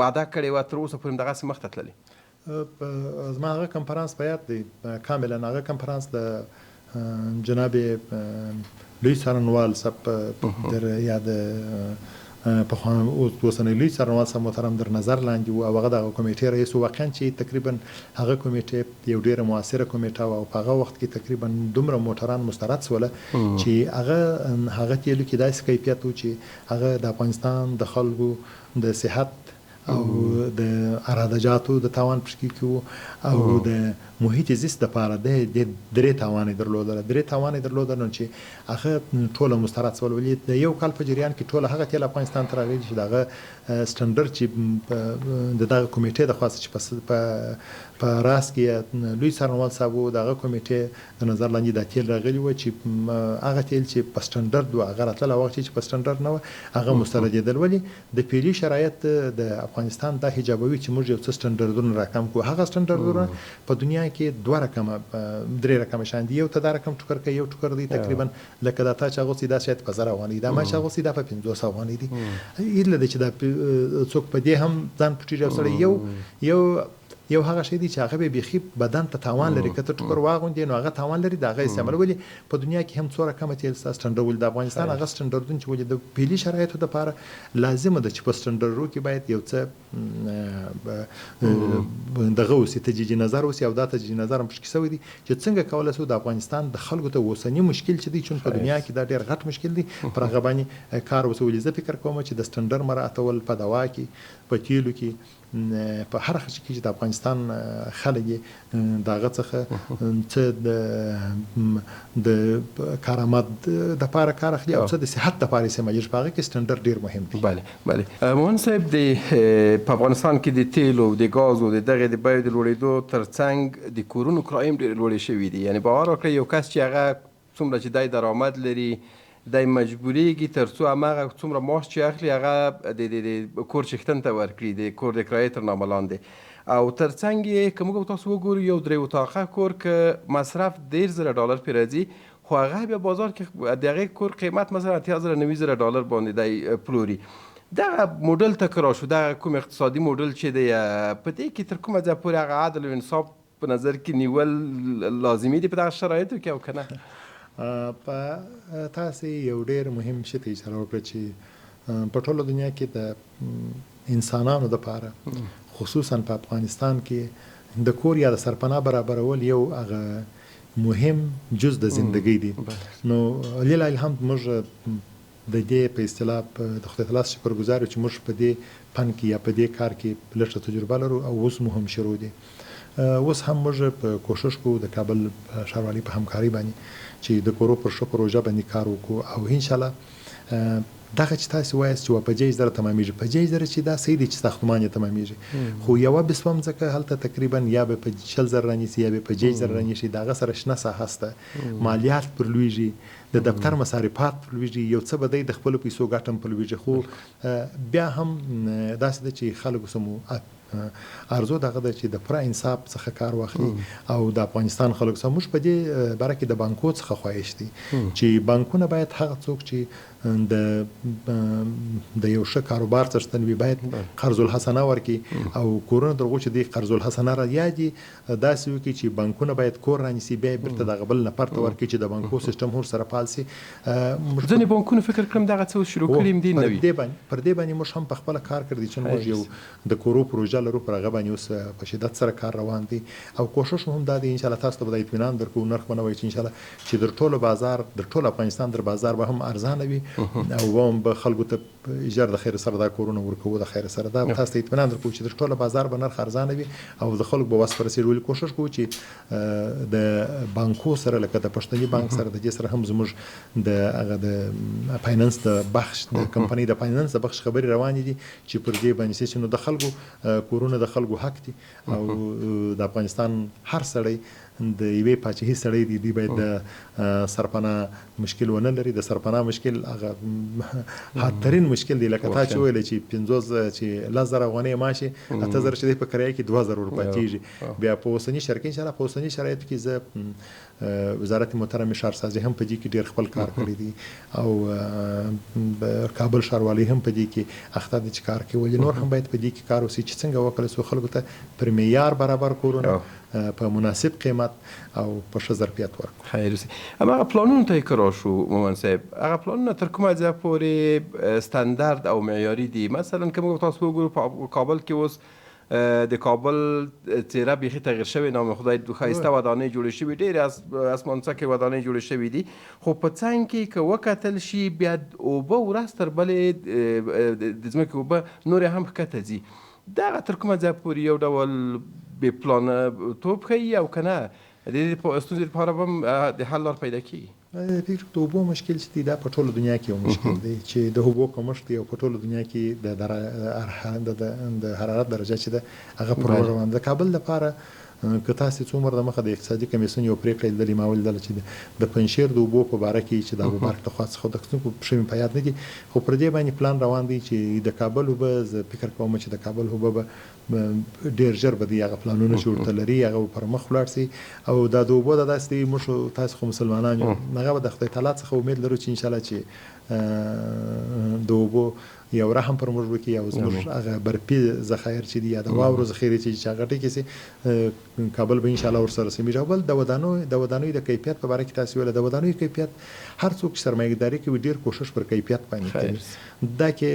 وعده کړې وه تر اوسه پورې همدغسې مخته تللې؟ زما هغه کنفرانس په یاد دی کاملا. هغه کنفرانس د جناب لوی څارنوال صاحب در یا د پخوانی اوسنی لوی څارنوال صاحب محترم در نظر لاندې و او هغه دغه کمیټې رئیس و. واقعا چې تقریبا هغه کمیټه یو ډېره موثره کمیټه وه او په هغه وخت کې تقریبا دومره موټران مسترد سوله چې هغه تیلو کې داسې کیفیت و چې هغه د افغانستان د خلکو د صحت او د ارادجاتو د تاوان پکې کې وو او د محیط زیست دپاره د درې تاوان یې درلودله، درې تاوان یې درلودل، نو چې هغه ټوله مسترد سول. ولې د یو کال په جریان کې ټوله هغه تیل افغانستان ته راغلي چې د هغه سټنډرډ چې د دغه کمیټې د خوا چې په راس کې لوی څارنوال صاحب و، د هغه کمیټې د نظر لاندې دا تیل راغلي وه چې هغه تیل چې په سټنډرډ وه هغه راتلل او هغه چې په سټنډرډ نه وه هغه مستردېدل. ولې د پیلي شرایط د افغانستان دا حجابوي چې موږ یو څه سټنډرډونه راکم کړو. هغه سټنډرډونه په دنیا کې دوه رقمه درې رقمه شان دي، یو ته دا رقم ټوکر کوي، یو ټوکر دی تقریبا لکه دا تا چې اغوستی دا شاید په 1000 افغانۍ، دا ما چې اغوستی دا په 500 افغانۍ دی. ایله دی چې دا څوک په دې هم ځان پټېږي او سړی یو یو یو هغه شی دی چې هغه به بیخي بدن ته تاوان لري، که ته ټوکر واغوندې نو هغه تاوان لري، د هغه استعمال. ولې په دنیا کې هم څو رقمه تیل سته سټنډرډ، ولې د افغانستان هغه سټنډرډونه چې ولې د پیلي شرایطو دپاره لازمه ده چې په سټنډرډو کې باید یو څه دغه اوسي، تجدید نظر اوسي، او دا تجدید نظر هم پکې سوی دی چې څنګه کولی سو د افغانستان د خلکو ته اوسني مشکل چې دی، چون په دنیا کې دا ډېر غټ مشکل دی، پر هغه باندې کار وسي. ولې زه فکر کوم چې د سټنډرډ مراعتول په دوا کې، په تیلو کې، په هر څه کې چې د افغانستان خلک یې د هغه څخه څه د کارآمد دپاره کار اخلي او څه د صحت دپاره استعمالېږي، په هغه کې سټنډرډ ډېر مهم دی. بله بله. مومند صاحب، د په افغانستان کې د تیلو، د ګازو، د دغې د بیو د لوړېدو ترڅنګ د کورونو کرایې هم ډېرې لوړې شوې دي. یعنې باور وکړئ یو کس چې هغه څومره چې دی درآمد لري دی مجبورېږي تر څو هماغه څومره معاش چې اخلي هغه د کور څښتن ته ورکړي، د کور د کرایې تر نامه لاندې. او تر څنګ یې که موږ تاسو وګورو یو درې اتاقه کور که مصرف 30,000 ډالر پرې راځي، خو هغه بیا بازار کې د هغې کور قیمت مثلا 80,000 90,000 ډالر باندې دی پلوري. دغه موډل ته که راشو، دغه کوم اقتصادي موډل چې دی په دې کې تر کومه ځایه پورې هغه عدل او انصاف په نظر کې نیول لازمي دي په دغه شرایطو کې او که نه؟ په تاسې یو ډېر مهم شي ته اشاره وکړه چې په ټوله دنیا کې د انسانانو دپاره خصوصا په افغانستان کې د کور یا د سرپناه برابرول یو هغه مهم جز د زندګۍ دی. نو لله الحمد موږ د دې په اصطلاح د خدای تعالی شکرګزار یو چې موږ په دې فن کې یا په دې کار کې لږه تجربه لرو او اوس مو هم شروع دي. اوس هم موږ په کوشش کوو د کابل ښاروالۍ په همکارۍ باندې چې د کورو پر ښه پروژه باندې کار وکړو او ان شاء الله دغه چې تاسو وایاست چې په جیش زره تمامیږي، په جیش زره چې دا صحیح دی چې ساختمان یې تمامیږي، خو یوه بسوه مځکه هلته تقریبا یا به په 20 زره رانیسي یا به په جیش زره رانیسي، د هغه سره شنه ساحه سته، مالیات پر لویږي، د دفتر مصارفات پر لویږي، یو څه به دی د خپلو پیسو ګټه هم پر لویږي. خو بیا هم داسې ده چې خلکو سمو ارزو دغه ده چې د پوره انصاف څخه کار واخلي او د افغانستان خلکو سره موږ په دې باره کې د بانکو څخه خواهش دی چې بانکونه باید هغه څوک چې د یو ښه کاروبار څښتن وي باید قرض الحسنه ورکړي او کورونه درغو چې دی قرض الحسنه را یا دي داسې وکړي چې بانکونه باید کور رانیسي، بیا یې بیرته دغه بل نفر ته ورکړي چې د بانکو سیستم هم سره فعال سي. ځینې بانکونو فکر کړم دغه څه اوس شروع کړي دي نه وي. پر دې باندې موږ هم په خپله کار کړی دی چې موږ یو د کورو پروژه لرو، پر هغه باندې اوس په شدت سره کار روان دی او کوشش مو هم دا دی ان شاء الله تاسو ته به دا اطمینان درکړو، نرخ به نه وایي چې ان شاء الله چې در ټولو بازار در ټول افغانستان در بازار به هم ارزانه وي او هم به خلکو ته ژر د خیر سره دا کورونه ورکوو. د خیر سره دا تاسو ته اطمینان درکوو چې در ټولو بازار به نرخ ارزانه وي او د خلکو به وس ورسېږي. ولې کوشش کوو چې د بانکو سره لکه د پښتني بانک سره د دې سره هم زموږ د هغه د finance د بخش د کمپنۍ د finance د بخش خبرې روانې دي چې پر دې باندې چې نو د خلکو کورونه د خلکو حق دي او د افغانستان هر سړی د یوې پاچهي سړی دی، دی باید د سرپناه مشکل ونه لري. د سرپناه مشکل هغه حادترین مشکل دی، لکه تا چې ویل چې 50 چې 10,000 افغانۍ معاش 8,000 چې دی په کرایه کې 2,000 ورپاتېږي. بیا په اوسني شرایط کې ان شاء الله په اوسني شرایطو کې زه وزارت محترم ښارسازي هم په دې کې ډېر خپل کار کړی دی او کابل ښاروالۍ هم په دې کې اخته دي چې کار کوي، ولې نور هم باید په دې کې کار وشي چې څنګه وکړای شو خلکو ته پر معیار برابر کورونه په مناسب قیمت او په ښه ظرفیت ورکړو. خیر اوسې. اما هغه پلانونو ته یې که راشو مومند صاحب، هغه پلانونه تر کومه ځایه پورې ستندرد او معیاري دي؟ مثلا که موږ تاسو وګورو په کابل کې اوس د کابل څیره بیخي تغییر شوې، نام خدای ښایسته ودانۍ جوړې شوي، ډېرې اسمانڅکې ودانۍ جوړې شوې دي، خو په څنګ کې که وکتل شي بیا اوبه ورځ تر بلې د ځمکې اوبه نورې هم ښکته ځي. دغه تر کومه ځایه پورې یو ډول بې پلانه توب ښيي او که نه د دې ستونزې لپاره به هم د حل لار پیدا کیږي؟ فکر د اوبو مشکل چې دی دا په ټوله دنیا کې یو مشکل دی چې د اوبو کمښت دی او په ټوله دنیا کې د حرارت درجه چې ده هغه پر لوړ روان ده. د کابل لپاره که تاسې څو عمر د مخه د اقتصادي کمیسیون یو پرېکړه لیدلې، ما ولیدله چې د پنجشیر د اوبو په باره کې چې د ابوبرک له خوا څخه د پښه مې په یاد نه دي، خو پر دې باندې پلان روان دی چې د کابل اوبه، زه فکر کوم چې د کابل اوبه به ډېر ژر به دی هغه پلانونه چې ورته لري هغه به پر مخ ولاړ سي. او دا د اوبو دا داسې دی، موږ تاسې خو مسلمانان یو، هغه به د خدای تعالی څخه امید لرو چې انشاءالله چې د اوبو یو رحم پر موږ وکړي او زموږ هغه برفي ذخایر چې دي یا د واورو ذخیرې چې هغه ټکي سي، کابل به انشاءالله ورسره سمېږي. او بل د ودانیو د کیفیت په باره کې تاسې ویل، د ودانیو کیفیت هر څوک چې سرمایهداري کوي ډېر کوشش پر کیفیت باندې کوي. دا کې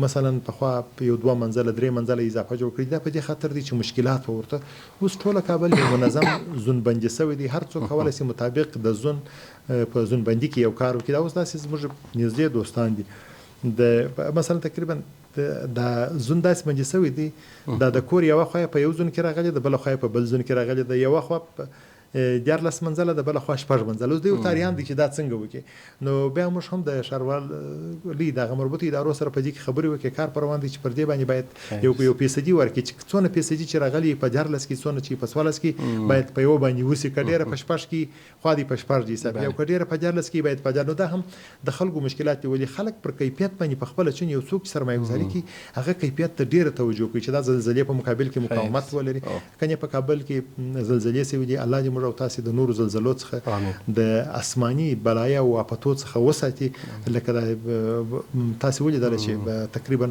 مثلا پخوا یو دوه منزله درې منزله اضافه جوړ کړي، دا په دې خاطر دی چې مشکلات ورته. اوس ټوله کابل یو منظم زون بندي سوی دی، هر څوک کولای شي مطابق د زون په زون بندي کې یو کار وکړي. دا اوس داسې زموږ نږدې دوستان دي، د مثلا تقریبا دا زون داسې بندي سوی دی، دا د کور یوه خوا په یو زون کې راغلې ده، بله خوا په بل زون کې راغلې ده، یوه خوا 13 منزله ده، بله خوا شپږ منزله. اوس دوی ورته اریان دي چې دا څنګه وکړي. نو بیا موږ هم د ښاروالۍ دغه مربوطو ادارو سره په دې کې خبرې وکړې، کار پر روان دی چې پر دې باندې باید یو فیصدي ورکړي چې څونه فیصدي چې راغلي په 13 کې، څونه چې په 14 کې باید په یو باندې وسي، که ډېره په شپږ کې خوا دی په شپږ دي حساب، یو که ډېره په 13 کې باید په 13. نو دا هم د خلکو مشکلات دي، ولې خلک پر کیفیت باندې په خپله چون یو څوک چې سرمایه ګذاري کوي هغه کیفیت ته ډېره توجه کوي چې دا زلزلې په مقابل کې مقاومت ولري. کنې په کابل کې زلزلې سوي دي، الله دې موږ او تاسې د نورو زلزلو څخه د آسماني بلایا او آفتو څخه وساتي. لکه دا تاسې ولیدله چې تقریبا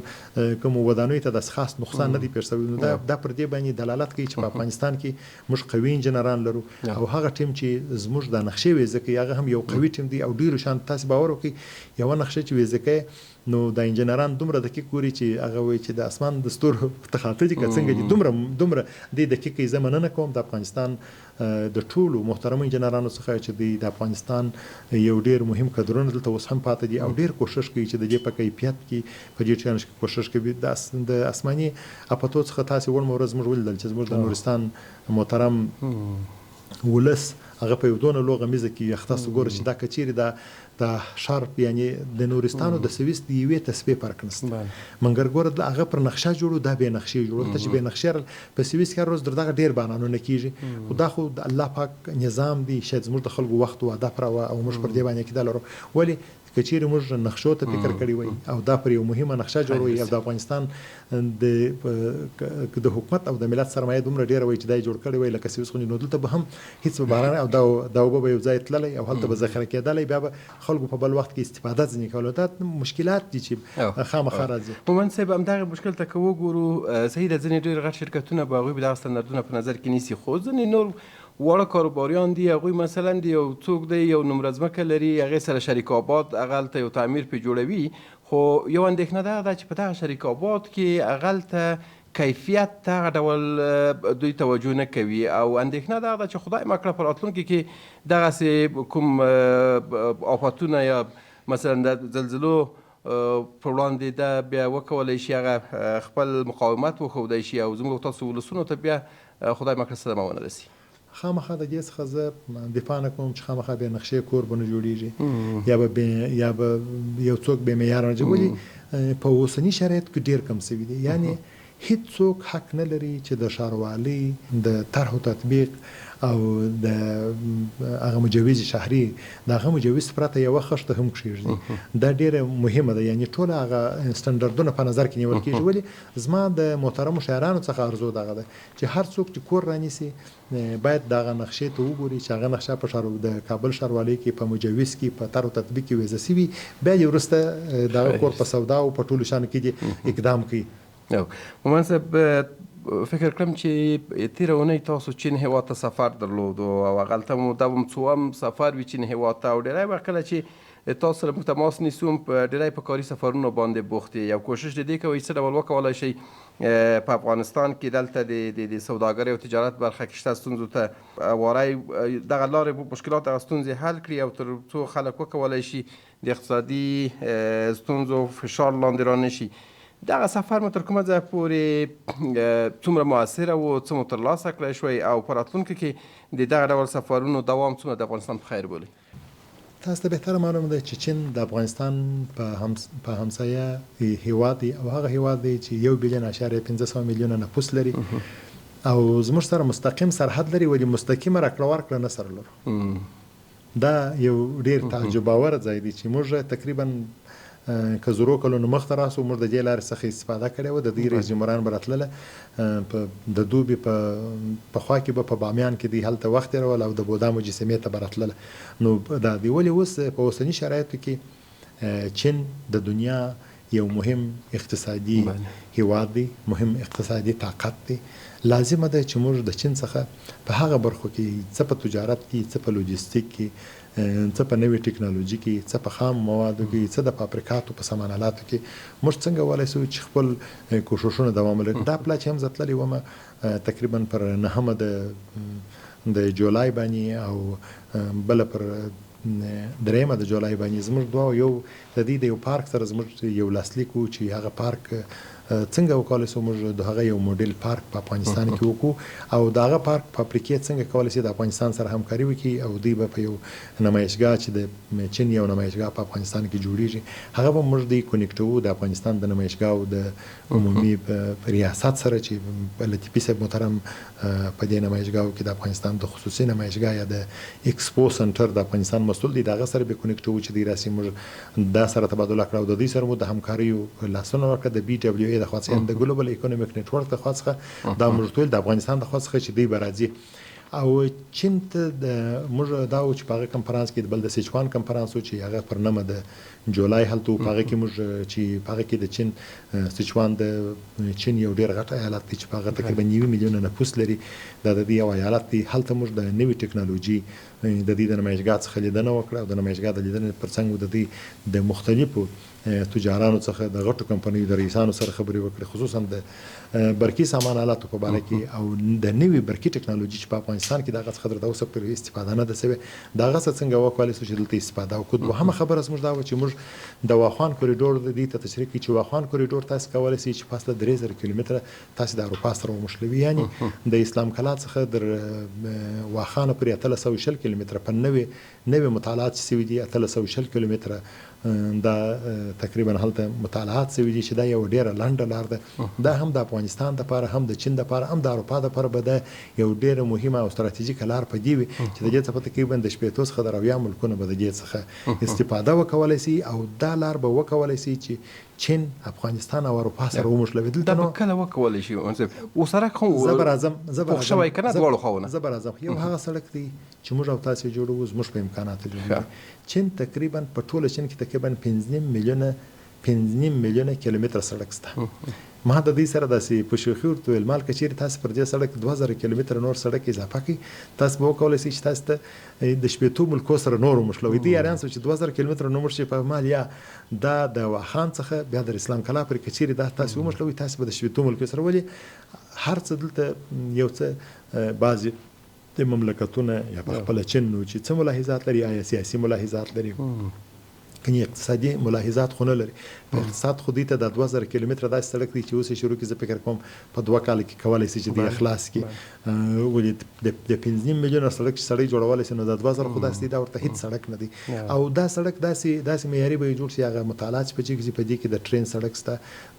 کوم ودانیو ته داسې خاص نقصان نه دی پېښ شوی. نو دا پر دې باندې دلالت کوي چې په افغانستان کې موږ قوي انجنیران لرو او هغه ټیم چې زموږ دا نقشې ویزه کوي هغه هم یو قوي ټیم دی او ډېرو شان تاسې باور وکړئ یوه نقشه چې ویزه کوي نو دا انجنیران دومره دقیق ګوري چې هغه وایي چې د اسمان د ستورو تخاطه دي که څنګه دي، دومره دومره دی دقیق. زه مننه کوم د افغانستان د ټولو محترمو انجنیرانو څخه چې دوی د افغانستان یو ډیر مهم کدرونه دلته اوس هم پاتې دي او ډیر کوشش کوي چې د دې په کیفیت کې په دې ټیانو کې کوشش کوي. د اسماني اپتو څخه تاسې وړمه ورځ موږ ولیدل چې زموږ د نورستان محترم ولس هغه په یو دونه لوی غمیزه کې اخته سو. ګوره چې دا که چیرې دا د ښار یعنی د نورستانو د سویس د یوې تسبیح فرق نشته، منګر ګوره هغه پر نقشه جوړو، دا بې نقشې جوړو ته چې بې نقشې په سویس کې هر ورځ در دغه ډیر بارانونه کیږي. خو دا خو د الله پاک نظام دی، شاید زموږ د خلکو وخت و هدف راوه او موږ پر دې باندې عقیده لرو. ولې که چیرې موږ نقشو ته فکر کړی وای او دا پر یو مهمه نقشه جوړوي او د افغانستان د حکومت او د ملت سرمایه دومره ډیره وای چې دا یې جوړ کړی وای لکه سویس غوندې، نو دلته به هم هیڅ به باران او دا اوبه به یو ځای تللی او هلته به ذخیره کېدلی، بیا به خلکو په بل وخت کې استفاده ځینې کوله. دا مشکلات دي چې خامخا راځي. مومند صاحب، همدغه مشکل ته که وګورو، صحیح ده، ځینې ډېر غټ شرکتونه به هغوی به دغه ستندردونه په نظر کې نیسي، خو ځینې نور واړه کاروباریان دي، هغوی مثلا دی یو څوک دی یو نمره ځمکه لري، هغې سره شریک آباد هغه هلته یو تعمیر پرې جوړوي، خو یو اندېښنه دا ده چې په دغه شریک آباد کې هغلته کیفیت ته هغه ډول دوی توجه نه کوي او اندېښنه دا ده چې خدای مه کړه په راتلونکي کې دغسې کوم آفتونه یا مثلا د زلزلو پر وړاندې دا بیا وکولی شي هغه خپل مقاومت وښودی شي او زموږ تاسو ولسونو ته بیا خدای مه کړه صدمه ونه رسي. خامخا د دې څخه زه دفاع نه کوم چې خامخا بې نقشې کور به نه جوړیږي یا به یو څوک بې معیار نه جوړي. په اوسني شرایط کې ډیر کم شوي دي، یعنی هیڅ څوک حق نه لري چې د ښاروالۍ د طرح و تطبیق او د هغه مجوز شهري د هغه مجوز پرته یوه خښته هم کښېږدي. دا ډیره مهمه ده، یعنی ټوله هغه سټنډرډونه په نظر کې نیول کېږي. ولې زما د محترمو شاعرانو څخه ارزو دغه ده چې هر څوک چې کور رانیسي باید دغه نقشې ته وګوري چې هغه نقشه په ښار د کابل ښاروالۍ کې په مجوز کې په طرح تطبیق کې ویزه شوي، بیا دې وروسته دغه کور په سودا او په ټولو شیانو کې دې اقدام کوي. مومند صاحب، فکر کړم چې تېره اونۍ تاسو چین هېواد ته سفر درلود او هغلته مو دا هم څوم سفر وي چین هېواد ته، او ډېری وخت کله چې تاسو سره موږ تماس نیسو ډېری په کاري سفرونو باندې بوخت یئ او کوشش د دې کوئ څه ډول وکولای شئ په افغانستان کې دلته د سوداګرۍ او تجارت برخه کې شته ستونزو ته هواری دغه لارې مشکلات دغه ستونزې حل کړي او تر څو خلک وکولای شي د اقتصادي ستونزو فشار لاندې را نه شي. دغه سفر مو تر کومه ځایه پورې څومره مؤثره و، څه مو ترلاسه کړی شوی او په راتلونکي کې د دغه ډول سفرونو دوام څومره د افغانستان په خیر بولئ؟ تاسو ته بهتره معلومه ده چې چین د افغانستان په همسایه هیواد دی او هغه هیواد دی چې 1.5 بلیون نفوس لري او زموږ سره مستقیم سرحد لري، ولې مستقیمه راکړه ورکړه نه سره لرو. دا یو ډیر تعجب آور ځای دی چې موږ تقریبا که زرو کلونو مخته راسو موږ د دې لارې څخه استفاده کړې وه. د دوی رئیس جمهوران به راتلله په د دوبي په خوا کې به په بامیان کې دوی هلته وخت تېرول او د بودا مجسمې ته به راتلله. نو دا دی ولې اوس په اوسني شرایطو کې چین د دنیا یو مهم اقتصادي هیواد دی، مهم اقتصادي طاقت دی. لازمه ده چې موږ د چین څخه په هغه برخو کې، څه په تجارت کې، څه په لوجستیک کې، څه په نوې ټکنالوژي کې، څه په خام موادو کې، څه د فابریکاتو په سامانالاتو کې، موږ څنګه ولی سو چې خپل کوښښونه دوام ولري. دا پلا چې هم زه تللی وم تقریبا پر 9 د جولای باندې او بله پر 3 د جولای باندې زموږ دوه یو د دې د یو پارک سره زموږ یو لاسلیک و چې هغه پارک څنګه وکولای شو موږ د هغه یو موډل پارک په افغانستان کې وکړو او د هغه پارک فابریکې څنګه کولای شي د افغانستان سره همکاري وکړي او دوی به په یو نمایشګاه چې د چین یو نمایشګاه په افغانستان کې جوړیږي هغه به موږ دوی connect وو د افغانستان د نمایشګاه د عمومي ریاست سره چې لطیفي صاحب محترم په دې نمایشګاه کې د افغانستان د خصوصي نمایشګاه یا د expo center د افغانستان مسؤل دی، د هغه سره به connect وو چې دوی راسي موږ دا سره تبادله کړه او د دوی سره مو د همکاریو لاسونه ورکړه. د BWA د خوا څخه، د Global Economic Network د خوا څخه دا موږ ټول د افغانستان د خوا څخه چې دوی به راځي او چین ته د موږ دا و چې په هغه کنفرانس کې بل د سیچوان کنفرانس و چې هغه پر 9 د جولای هلته په هغه کې موږ چې په هغه کې د چین سیچوان د چین یو ډیر غټ ایالت دی چې په هغه تقریبا 90 میلیونه نفوس لري، دا د دې یو ایالت دی. هلته موږ د نوې ټکنالوژي د دې د نمایشګاه څخه لیدنه وکړه او د نمایشګاه د لیدنې پر څنګ د دې د مختلفو تجارانو څخه د غټو کمپنیو د رئیسانو سره خبرې وکړې، خصوصا د برقي سامان آلاتو په باره کې او د نوي برقي ټکنالوجي چې په افغانستان کې د هغه څخه تر اوسه پورې استفاده نه ده شوې، د هغه څخه څنګه وکولای شو چې دلته استفاده وکړو. دوهمه خبره زموږ دا وه چې موږ د واخان کوریډور دوی ته تشریح کړي چې واخان کوریډور تاسې کولای شئ چې پس له 3000 کیلومتره تاسې د اروپا سره ومښلوي، یعنې د اسلام کلا څخه در واخانه پورې 1820 کیلومتره په نوې نوې مطالعات چې شوي دي 1820 کیلومتره دا تقریبا هلته مطالعات شوي دي چې دا یوه ډیره لنډه لار ده. دا هم د افغانستان دپاره، هم د چین دپاره، هم د اروپا دپاره به دا یو ډیره مهمه او ستراتیژیکه لار په دې وي چې د دې څخه تقریبا د 60 څخه د 80 ملکونه به د دې څخه استفاده وکولای شي او دا لار به وکولای شي چې چین، افغانستان او اروپا سره ومښلوي. دلته دا به کله وکولای شي؟ او سړک خو زه به راځم، زه به پوخ شوی که نه دواړو خواوو نه؟ زه به راځم. یو هغه سړک دی چې موږ او تاسې جوړوو، زموږ په امکاناتو جوړېږي. چین تقریبا په ټوله چین کې تقریبا 5.5 میلیونه کیلومتره سړک شته. ما د دوی سره داسې په شوخي ورته وویل، مال که چیرې تاسې پر دې سړک 2000 کیلومتره نور سړک اضافه کړئ، تاسې به وکولای شئ چې تاسې ته د 60 ملکو سره نور ومښلوئ. دوی حیران شول چې 2000 کیلومتره نور شي په مال یا دا د واخان څخه بیا د اسلام کلا پورې که چیرې دا تاسې ومښلوئ، تاسې به د 60 ملکو سره ولې هر څه دلته یو څه بعضې د مملکتونه یا په خپله چین نو چې څه ملاحظات لري، آیا سیاسي ملاحظات لري کني اقتصادي ملاحظات خو نه لري. په اقتصاد خو دوی ته دا 2000 کیلومتره داسې سړک دی چې اوس یې شروع کړي، زه فکر کوم په 2 کاله کې کولی شي چې دوی یې خلاص کړي. ولې د 5.5 میلیونه سړک چې سړی جوړولی شي، نو دا 2000 خو داسې دی، دا ورته هیڅ سړک نه دی. او دا سړک داسې معیاري به یې جوړ شي، هغه مطالعات چې په دې کې، په دې کې د ټرین سړک شته،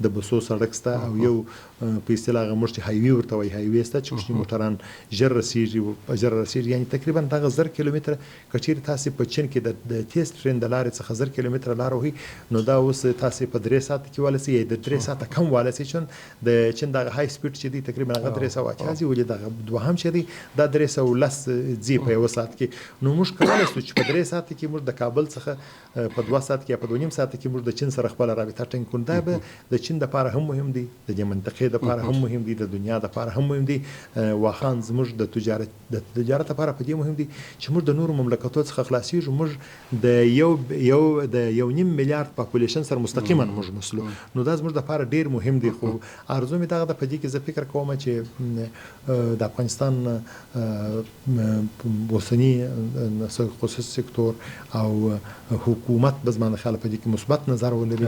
د بسو سړک شته، او یو په اصطلاح هغه موږ چې هایوي ورته وایي، هایوي شته چې کوچني موټران ژر رسېږي. یعنې تقریبا دغه 1000 کیلومتره که چیرې تاسې په چین کې د تیز ټرین د لارې څخه 1000 کیلومتره لاره وهئ، نو دا اوس تاسې په 3 ساعته کې والی شئ، یا د 3 ساعته کم والی شئ. چون د چین دغه های سپیډ چې دی تقریبا هغه 380 ځي، ولې دغه دوهم چې دی دا 310 ځي په یوه ساعت کې. نو موږ کولی شو چې په 3 ساعته کې موږ د کابل څخه په 2 ساعت کې یا په 2.5 ساعته کې موږ د چین سره خپله رابطه ټینګ کړو. دا به د چین دپاره هم مهم دی، د دې منطقې دپاره هم مهم دی، د دنیا دپاره هم مهم دی. واخان زموږ د تجارت لپاره په دې مهم دی چې موږ د نورو مملکتو څخه خلاصیږو، موږ د یو د 1.5 میلیارد پاپولیشن سره مستقیما موږ مسلو، نو دا زموږ دپاره ډېر مهم دی. خو ارزو مې دغه ده، په دې کې زه فکر کوم چې د افغانستان اوسني خصوصي سکتور او حکومت به زما د خیاله په دې کې مثبت نظر ولري،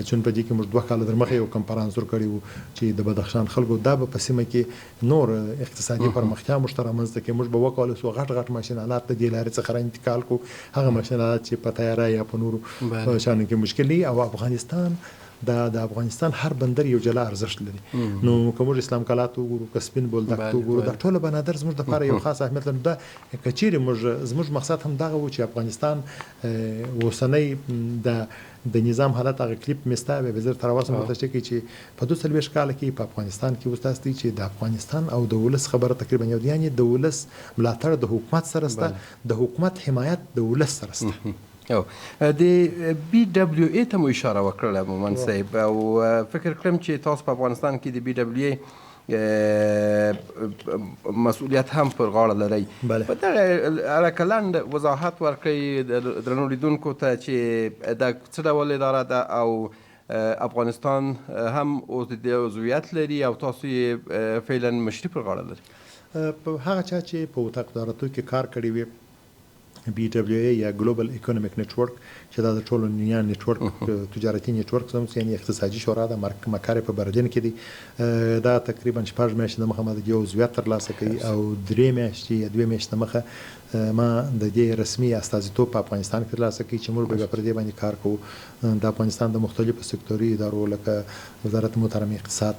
چون په دې کې موږ 2 کاله در مخه یو کنفرانس ورکړی و چې د بدخشان خلکو دا به په سیمه کې نور اقتصادي پرمختیا موږ ته رامنځته کړي. موږ به وکولای شو غټ غټ ماشین آلات د دې لارې څخه را انتقال کړو، هغه ماشین آلات چې په طیاره یا په نورو شیانو کې مشکل دی. او افغانستان د افغانستان هر بندر یو جلا ارزښت لري. نو که موږ اسلام کلا ته وګورو، که سپین بولدک ته وګورو، دا ټوله بنادر زموږ دپاره یو خاص اهمیت لري. دا که چیرې زموږ مقصد هم دغه و چې افغانستان اوسنی د نظام حالت هغه کلیپ مې ستا بیا به زه درته راوستم ورته چې چې په 42 کاله کې په افغانستان کې اوس داسې دی چې د افغانستان او د ولس خبره تقریبا یو دی، یعنې د ولس ملاتړ د حکومت سره سته، د حکومت حمایت د ولس سره سته. د بي ډبلیو ای ته مو اشاره وکړله مومند صاحب، او فکر کړم چې تاسو په افغانستان کې د بي ډبلیو ای مسؤلیت هم پر غاړه لرئ. په دغه اړه که لنډ وضاحت ورکړئ درنو لیدونکو ته چې دا څه ډول اداره ده او افغانستان هم اوس د دې عضویت لري او تاسو یې فعلا مشري پر غاړه لرئ. په هغه چا چې په اتاق تجارتو کې کار کړی وي، بي ډبلیو ای یا ګلوبل اکونومیک نټورک چې دا د ټولو دنیا نټورک تجارتي نټورک زموږ یعنې اقتصادي شورا ده، مقر په برلین کې دی. دا تقریبا 6 میاشتې د مخه ما د دې عضویت ترلاسه کړی او 3 میاشتې یا 2 میاشتې د مخه ما د دې رسمي استازیتوب په افغانستان کې ترلاسه کړی چې موږ به بیا پر دې باندې کار کوو. د افغانستان د مختلفو سکتوري ادارو لکه وزارت محترم اقتصاد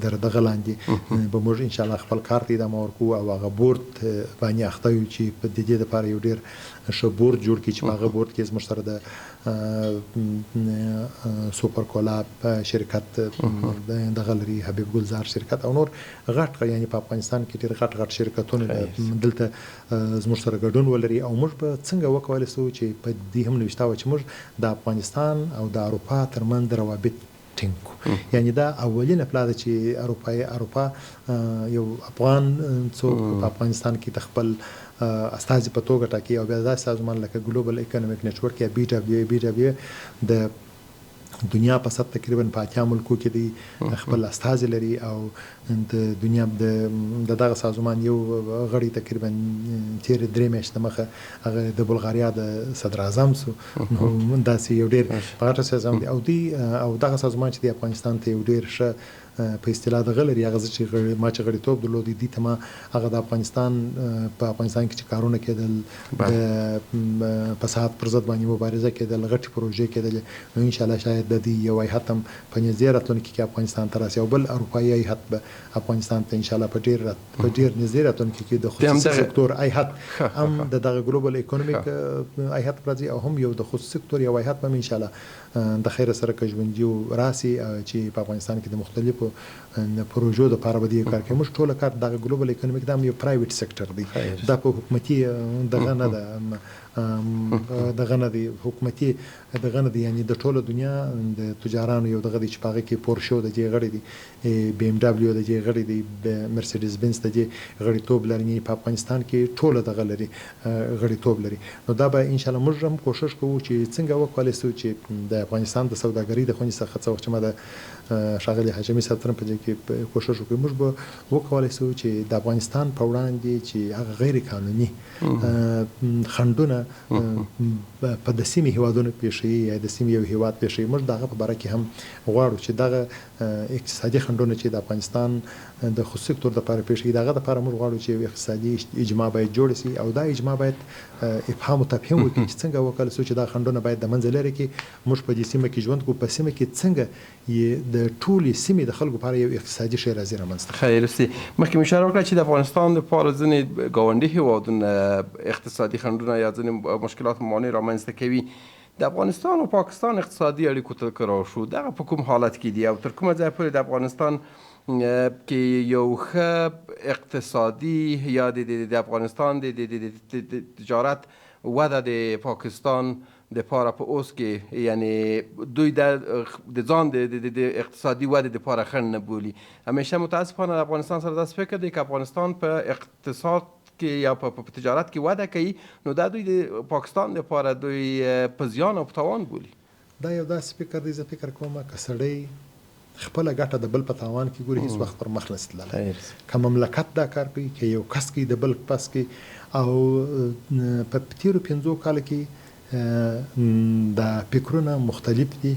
در دغه لاندې به موږ انشاءالله خپل کار ته ادامه ورکوو او هغه بورد باندې اخته یو چې په دې دپاره یو ډېر ښه بورد جوړ کړي چې په هغه بورد کې زموږ سره د سوپر کولا شرکت دغه لري، حبیب ګلزار شرکت او نور غټ، یعنې په افغانستان کې ډېر غټ غټ شرکتونه دلته زموږ سره ګډون ولري. او موږ به څنګه وکولای شو چې په دې هم نوشته وه چې موږ د افغانستان او د اروپا ترمنځ روابط ټینګ کړو. یعنې دا اولینه پلا ده چې اروپا یو افغان څوک په افغانستان کې د خپل استازي په توګه ټاکي او بیا داسې سازمان لکه ګلوبل اکونومیک نټورک یا بي ډبلیو ای، بي ډبلیو ای د دنیا په سطح تقریبا په 80 ملکو کې دی خپل استازي لري او د دنیا د دغه سازمان یو غړی تقریبا تیر 3 میاشتې مخه هغه د بلغاریا د صدر اعظم سو، نو داسې یو ډیر غټ سازمان دی. او دی او دغه سازمان چې د افغانستان ته یو ډیر ښه په اصطلاح دغه لري، هغه زه چې ما چې غړیتوب درلود دي ته ما هغه د افغانستان په افغانستان کې چې کارونه کېدل، د فساد پر ضد باندې مبارزه کېدل، غټې پروژې کېدلې، نو ان شاء الله شاید د دې یو هیئت هم په نږدې راتلونکي کې افغانستان ته راسي او بل اروپایي هیئت به افغانستان ته ان شاء الله په ډېر نږدې راتلونکي کې د خصوصي سکتور هیئت هم د دغه ګلوبل اکونومیک هیئت راځي او هم یو د خصوصي سکتور یو هیئت به ان شاء الله د خیر سره که ژوندي راسي چې په افغانستان کې د مختلفو پروژو دپاره به دې کار کوي. موږ ټوله کار دغه ګلوبل اکونومیک دا هم یو پرایویټ سکتور دی، دا په حکومتي دغه نه ده، دغه نه دی، حکومتي دغه نه دی، یعنې د ټوله دنیا د تجارانو یو دغه دی چې په هغه کې پورشو د دې غړی دی، بي ام ډبلیو د دې غړی دی، مرسیډیز بنز د دې غړیتوب لري، یعنې په افغانستان کې ټوله دغه لري غړیتوب لري. نو دا به انشاءالله موږ هم کوښښ کوو چې څنګه وکولی شو چې د افغانستان د سوداګرۍ د خونې څخه څه وخت چې ما د ښاغلي هاشمي صاحب سره په دې کې کوښښ وکړو، موږ به وکولی شو چې د افغانستان په وړاندې چې هغه غیر قانوني خنډونه په د سیمې هیوادونو پېښوي یا د سیمې یو هیواد پېښوي، موږ د هغه په باره کې هم غواړو چې دغه اقتصادي خنډونه چې د افغانستان د خصوصي سکتور دپاره پېښوي، د هغه دپاره موږ غواړو چې یو اقتصادي اجماع باید جوړه شي او دا اجماع باید افهام و تفهیم وکړي چې څنګه وکړل شو چې دا خنډونه باید د منځه لرې کړي. موږ په دې سیمه کې ژوند کوو، په سیمه کې څنګه یې د ټولې سیمې د خلکو لپاره یو اقتصادي ښېرازي رامنځته کړي. خیر سي، مخکې مې اشاره وکړه چې د افغانستان دپاره ځینې ګاونډي هیوادونه اقتصادي خنډونه یا ځینې مشکلات موانع رامنځته کوي. د افغانستان او پاکستان اقتصادي اړیکو ته که راشو، دغه په کوم حالت کې دي او تر کومه ځایه پورې د افغانستان کې یو ښه اقتصادي یا د افغانستان د تجارت وده د پاکستان دپاره په اوس کې، یعنې دوی د ځان د اقتصادي ودې دپاره خنډ نه بولي؟ همیشه متاسفانه د افغانستان سره داسې فکر دی که افغانستان په اقتصاد کې یا په تجارت کې وده کوي نو دا دوی د پاکستان دپاره دوی په زیان او په تاوان بولي. دا یو داسې فکر دی، زه فکر کوم که سړی خپله ګټه د بل په تاوان کې ګوري هیڅ وخت پر مخ نه شي تللی. که مملکت دا کار کوي، که یو کس کوي د بل پس کوي، او په تېرو 5 کالو کې دا فکرونه مختلف دي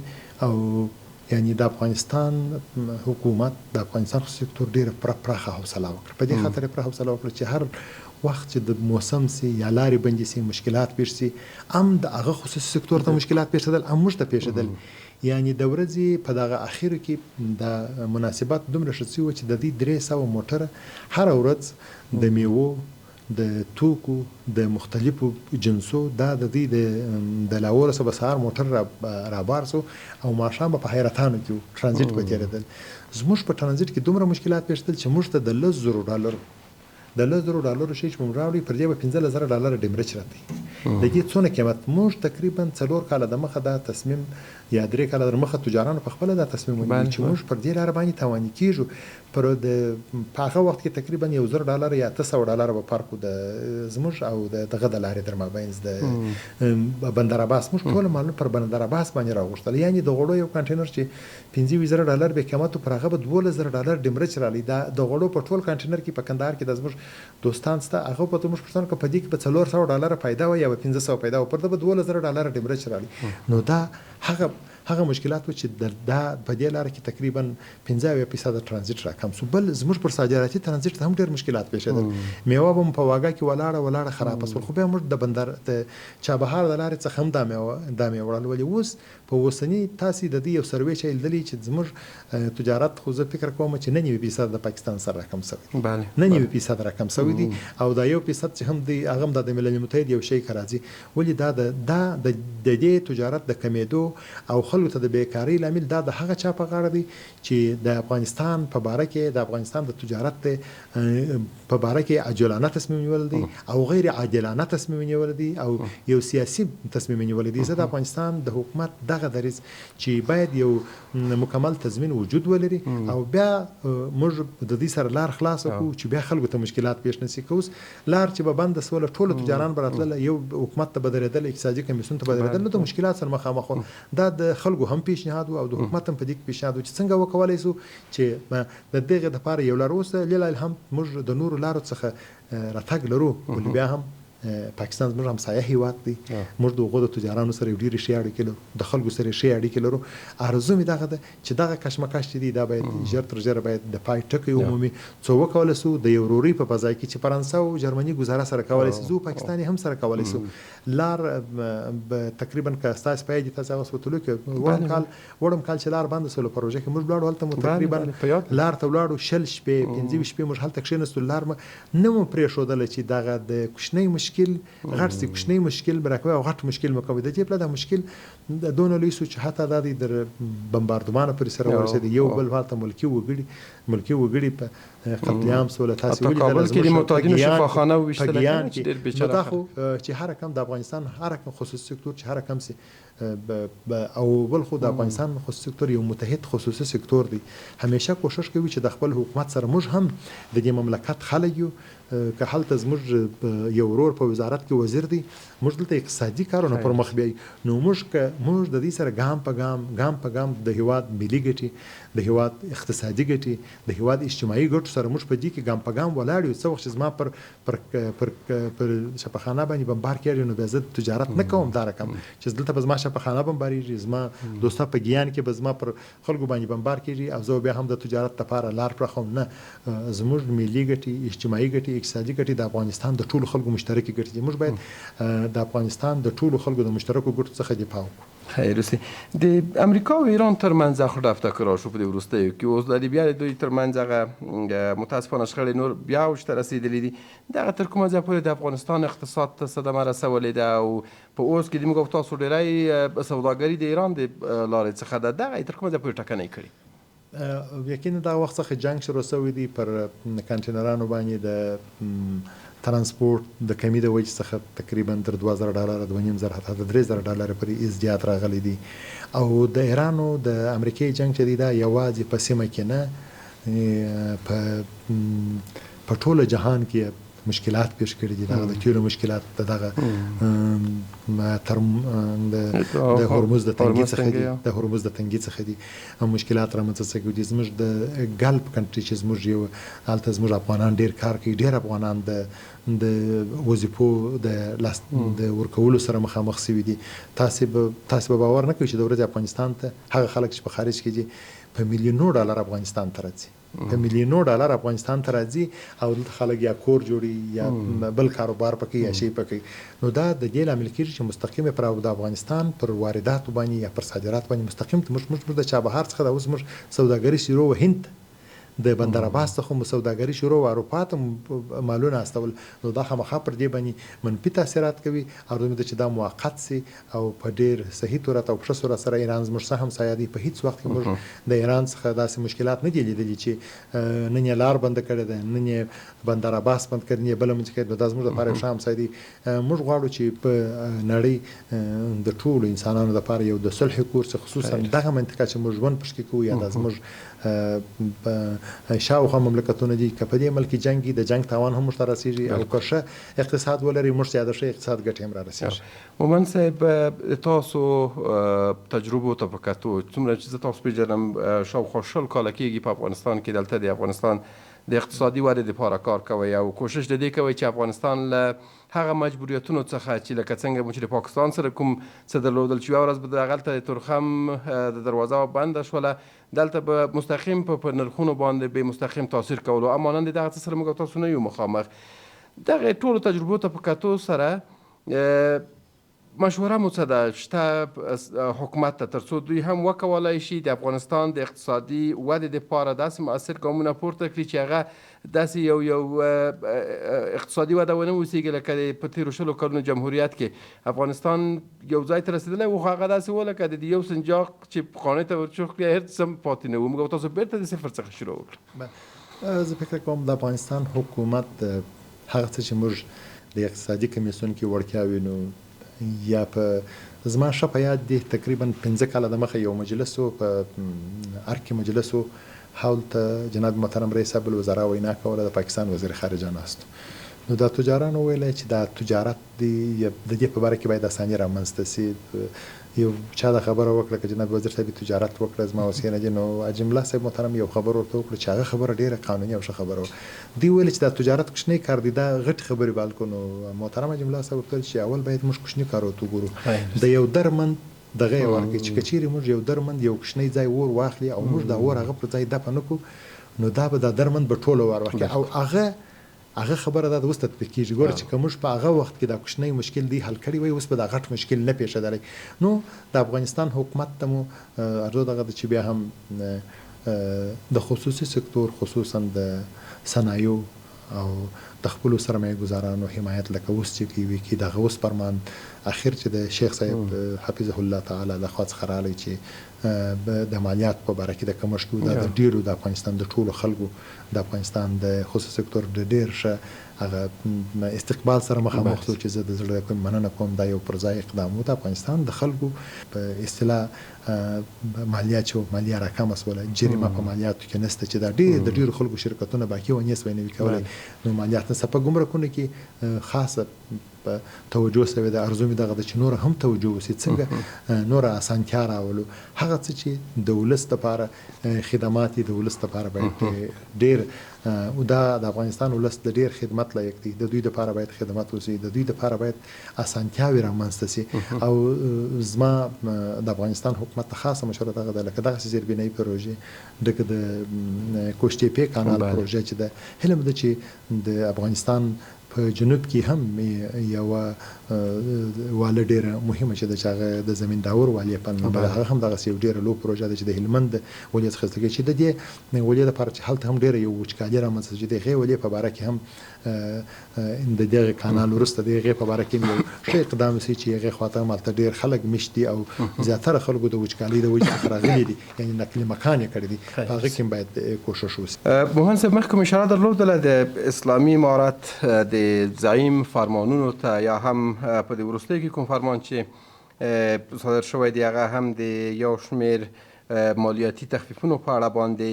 او یعنی د افغانستان حکومت د افغانستان خصوصي سکتور ډېره پراخه حوصله وکړه. په دې خاطر یې پراخه حوصله وکړه چې هر وخت چې د موسم سي یا لارې بندې سي، مشکلات پېښ سي، هم د هغه خصوصي سکتور ته مشکلات پېښېدل، هم موږ ته پېښېدل. یعنی د ورځې په دغه اخرو کې د مناسبت دومره ښه سوي وه چې د دې 300 موټره هره ورځ د میوو، د توکو، د مختلفو جنسو دا د دوی د لاهور څخه به سهار موټر رابار سو او ماښام به په حیرتانو کې و، ترانزیټ به تېرېدل. زموږ په ترانزیټ کې دومره مشکلات پېښېدل چې موږ ته د 10,000 ډالرو شی چې موږ راوړي پر دې به 15,000 ډالر ډیمرچ راتی. د دې څونه قیمت موږ تقریبا 4 کاله د مخه دا تصمیم یا 3 کاله د مخه تجارانو په خپله دا تصمیم ونیو چې موږ پر دې لاره باندې تاواني کېږو. پر د په هغه وخت کې تقریبا 1,000 ډالر یا 800 ډالر به فرق و د زموږ او د دغه د لارې در مابینځ د بندر عباس. موږ ټوله مالونه پر بندر عباس باندې راغوښتل. یعنې د غوړو یو کانټینر چې 25,000 ډالر به قیمت و، پر هغه به 12,000 ډالر ډیمرچ رالی. دا د غوړو په ټول کانټینر کې په کندهار کې د زموږ دوستان سته، هغه په موږ پوښتنه وکړه په دې کې به 400 ډالر پیدا وه یا به 500 پیدا وه، پر ده به 12,000 ډالر ډیمرچ رالی. نو دا هغه مشکلات و چې دا په دې لاره کې تقریبا 75% ترانزیټ راکم سو. بل زموږ پر صادراتي ترانزیټ ته هم ډېر مشکلات پېښېدل. میوه به مو په واګه کې ولاړه خرابه سول، خو بیا موږ د بندر د چابهار د لارې څخه هم دا میوه وړل. ولې اوس په اوسني تاسې د دې یو سروې چې لیدلې چې زموږ تجارت، خو زه فکر کوم چې 99% د پاکستان سره راکم سوی دی، 99% راکم سوی دی او دا 1% چې هم دی هغه هم د ملل متحد یو شی که راځي. ولې دا د دې تجارت د کمېدو او خلکو ته د بیکارۍ لامل دا د هغه چا په غاړه دی چې د افغانستان په باره کې د افغانستان د تجارت په باره کې عجولانه تصمیم نیول دی او غیر عادلانه تصمیم نیول دی او یو سیاسي تصمیم نیول دی. زه د افغانستان د حکومت دغه دریځ چې باید یو مکمل تضمین وجود ولري او بیا موږ د دې سره لار خلاصه کړو چې بیا خلکو ته مشکلات پېښ نه شي. که اوس لار چې به بنده سوله، ټولو تجاران به راتلله، یو حکومت ته به درېدل، اقتصادي کمیسیون ته به درېدل، نو د مشکلات سره مخامخ وو. دا د خلکو هم پیشنهاد و او د حکومت هم په دې کې پیشنهاد و چې څنګه وکولای شو چې د دغه لپاره یو لار اوس لله الحمد موږ د نورو لارو څخه راتګ لرو، ولې بیا هم پاکستان زموږ همسایه هیواد دی، موږ د هغو د تجارانو سره یو ډېرې ښې اړیکې لرو، د خلکو سره ښې اړیکې لرو. آرزو مې دغه ده چې دغه کشمکش چې دی دا باید ژر تر ژره باید د پای ټکی ومومي، څو وکولای شو د یو ورورۍ په فضا کې چې فرانسه او جرمني ګزاره سره کولای شي، زه پاکستان یې هم سره کولای شو. لار تقریبا که ستاسو په یاد دي، تاسو هغه وتلو کې وړم کال چې لار بنده شوله پروژه کې موږ ولاړو، هلته مو تقریبا لار ته ولاړو 20 شپې 25 شپې موږ هلته کښېناستو. لار نه مو پرېښودله چې دغه د کوچنی مشکل غټ سي، کوچنی مشکل به راکوي او غټ مشکل مو کوي. د دې پله دا مشکل دونه لوی سو چې حتی دا دی در بمباردمانه پورې سره ورسېد، یو بل هلته ملکي وګړي په قتل عام سول. تاسو ولیدل کابل کې د معتادینو شفاخانه وویشتله چې ډېر بېچاره دا خو چې هر رقم د افغانستان هر رقم خصوصي سکتور چې هر رقم سي او بل خو د افغانستان خصوصي سکتور یو متحد خصوصي سکتور دی، همیشه کوشش کوي چې د خپل حکومت سره موږ هم د دې مملکت خلک یو. که هلته زموږ یو ورور په وزارت کې وزیر دی، موږ دلته اقتصادي کارونه پر مخ بیایو، نو موږ د دې سره ګام په ګام د هیواد ملي ګټې، د هیواد اقتصادي ګټې، د هیواد اجتماعي ګټو سره موږ په دې کې ګام په ګام ولاړ یو. څه وخت چې زما پر پر پر پر شفاخانه باندې بمبار کېږي، نو بیا زه تجارت نه کوم دا رقم چې دلته به زما شفاخانه بمبارېږي، زما دوستان په ګیان کې به زما پر خلکو باندې بمبار کېږي او زه بیا هم د تجارت لپاره لار پرېښوم. نه، زموږ ملي ګټې، اجتماعي ګټې، اقتصادي ګټې د افغانستان د ټولو خلکو مشترکې ګټې دي. موږ باید د افغانستان د ټولو خلکو د مشترکو ګټو څخه دفاع وکړو. خیر اوسې. د امریکا او ایران ترمنځ خو ټکر شو په دې وروستیو کې، اوس د بیا د دوی ترمنځ هغه متاسفانه شخړې نور بیا اوج ته رسېدلې دي. دغه تر کومه ځایه پورې د افغانستان اقتصاد ته صدمه رسولې ده او په اوس کې د موږ او تاسو ډېری سوداګري د ایران د لارې څخه ده، دغه یې تر کومه ځایه پورې ټکنۍ کړې؟ یقینا دغه وخت څخه جنګ شروع شوی دی، پر کانټینرانو باندې د ترانسپورت د کمی د وجې څخه تقریبا تر $2000، $2,500 حتی تر $3,000 پورې ازدیاد راغلی دی. او د ایران او د امریکې جنګ چې دی دا یوازې په سیمه کې نه، په ټوله جهان کې مشکلات پیښ کړي دي. دغه د تیلو مشکلات، دغه د هرمز د تنګي څخه دي، د هرمز د تنګي څخه دي مشکلات رامنځته شوي دي. زموږ د ګلف کنټري چې زموږ یو هلته زموږ افغانان ډېر کار کوي، ډېر افغانان د وظیفو د لاس د ورکولو سره مخامخ شوي دي. تاسې به باور نه کوئ چې د ورځې افغانستان ته هغه خلک چې په خارج کې دي په میلیونو ډالر افغانستان ته راځي، په میلیونو ډالر افغانستان ته راځي او دلته خلک یا کور جوړي یا بل کاروبار پکې یا شی پکې. نو دا د دې لامل کېږي چې مستقیم پر د افغانستان پر وارداتو باندې یا پر صادراتو باندې مستقیم موږ د چابهار څخه د اوس موږ سوداګري شروع وه، هند د بندر عباس څخه مو سوداګري شروع وه، اروپا ته مو مالونه استول. نو دا خامخا پر دې باندې منفي تاثیرات کوي او زموږ چې دا موقت سي او په ډېر صحیح صورت او ښه صورت سره ایران زموږ ښه همسایه دی. په هیڅ وخت کې موږ د ایران څخه داسې مشکلات نه دي لیدلي چې نن یې لار بنده کړې ده، نن یې بندر عباس بند کړی، نن یې بله منځ کړې. نو دا زموږ لپاره یو ښه همسایه دی. موږ غواړو چې په نړۍ د ټولو انسانانو لپاره یو د صلح کور سي، خصوصا دغه منطقه چې موږ ژوند پکې کوو یا دا زموږ شاوخوا مملکتونه دي، که په دې ملک کې جنګ وي د جنګ تاوان هم موږ ته رسېږي او که ښه اقتصاد ولري موږ ته د ښه اقتصاد ګټې هم را رسېږي. مومند صاحب، تاسو تجربو ته په کتو، څومره چې زه تاسو پېژنم شاوخوا 20 کاله کېږي په افغانستان کې دلته د افغانستان د اقتصادي ودې لپاره کار کوئ او کوشش د دې کوئ چې افغانستان له هغه مجبوریتونو څخه چې لکه څنګه مو چې د پاکستان سره کوم څه درلودل چې یوه ورځ به دغلته د تورخم د دروازه بنده شوله، دلته به مستقیم په نرخونو باندې به مستقیم تاثیر کولو، اما نن د دغه څه سره موږ تاسو نه یو مخامخ. دغه ټولو تجربو ته په کتو سره مشوره مو څه ده شته حکومت ته ترڅو دوی هم وکولای شي د افغانستان د اقتصادي ودې دپاره داسې مؤثر ګامونه پورته کړي چې هغه داسې یو یو اقتصادي وده ونه اوسېږي لکه په تېرو 20 کلونو جمهوریت کې افغانستان یو ځای ته رسېدلی و، خو هغه داسې و لکه د یو سنجاق چې قانع ته ورچوخ کړي هېڅ هم پاتې نه و. موږ تاسو بېرته د صفر څخه شروع وکړه. زه فکر کوم د افغانستان حکومت هغه څه چې موږ د اقتصادي کمیسیون کې وړتیا وینو یا په زما ښه په یاد دي تقریبا 5 کاله د مخه یو مجلس و، په ارګ کې مجلس و، هلته جناب محترم رئیس صاحب الوزرا وینا کوله، د پاکستان وزیر خارجه ناست و. نو دا تجارانو ویله چې دا تجارت دی، د دې په باره کې باید اساني رامنځته شي. یو چا دا خبره وکړه که جناب وزیر صاحب تجارت وکړه زما وسې نه دي، نو حاجي ملا صاحب محترم یو خبر ورته وکړه چې هغه خبره ډیره قانوني او ښه خبره وه. دوی ویل چې دا تجارت کوچنی کار دی، دا غټ خبرې به هلکو. نو محترم حاجي ملا صاحب ورته ویل چې اول باید موږ کوچني کارو ته وګورو، د یو درمند دغه یې ورکړي چې که چیرې موږ یو درمند یو کوچنی ځای اور واخلي او موږ دا اور هغه پر ځای دفع نه کړو، نو دا به دا درمند به ټوله ور واخلي. او هغه خبره دا اوس تطبیق کیږي. ګوره چې که موږ په هغه وخت کې دا کوچنی مشکل دی حل کړی وای، اوس به دا غټ مشکل نه پېښېدلی. نو د افغانستان حکومت ته مو ارزو دغه ده چې بیا هم د خصوصي سکتور، خصوصا د صنایعو او د خپلو سرمایه ګزارانو حمایت لکه اوس چې کوي کې دغه اوس فرمان اخر چې د شیخ صاحب حفظه الله تعالی له خوا څخه راغلی چې د مالیات په باره کې د کمښت کې، دا د ډېرو د افغانستان د ټولو خلکو د افغانستان د خصوصي سکتور د ډېر ښه هغه استقبال سره مخامخ شو چې زه د زړه کوم مننه کوم. دا یو پر ځای اقدام و. د افغانستان د خلکو په اصطلاح مالیات چې مالیه راکمه شوله، جریمه په مالیاتو کې نشته چې دا ډېر د ډېرو خلکو شرکتونه باقي ونیسوي نه وي کولی، نو مالیات نشته. په ګمرکونو کې خاصه توجه شوې ده. ارزو مې دغه ده چې نوره هم توجه وشي، څنګه نوره اسانتیا راولو. هغه څه چې د ولس لپاره خدمات دي، د ولس لپاره باید ډېر، دا د افغانستان ولس د ډېر خدمت لایق دی، د دوی لپاره باید خدمت وشي، د دوی لپاره باید اسانتیاوې رامنځته شي. او زما د افغانستان حکومت ته خاصه مشوره دغه ده، لکه دغسې زیربنایي پروژې، لکه د کوشتېپې کانال پروژه چې ده، هیله مې ده چې د افغانستان په جنوب کې هم یوه واله ډېره مهمه چې ده چې هغه د زمینداور والې په نوم ده، هغه هم دغسې یو ډېره لویه پروژه ده چې د هلمند ولې څخه ایستل کېږي، چې د دې ولې لپاره چې هلته هم ډېره یو وچکالي رامنځته شي، د هغې ولې په باره کې هم د دغه کانال وروسته د هغې په باره کې هم یو ښه اقدام وشي چې هغې خواته هم هلته ډېر خلک میشت دي او زیاتره خلکو د وچکالۍ د وجې څخه راغلي دي، یعنې نقل مکان یې کړی دی، په هغه کې هم باید کوښښ وشي. موهن صاحب، مخکې مو اشاره درلودله د اسلامي امارت د زعیم فرمانونو ته، یا هم په دې وروستیو کې کوم فرمان چې صادر شوی دی هغه هم د یو شمېر مالیاتي تخفیفونو په اړه باندې.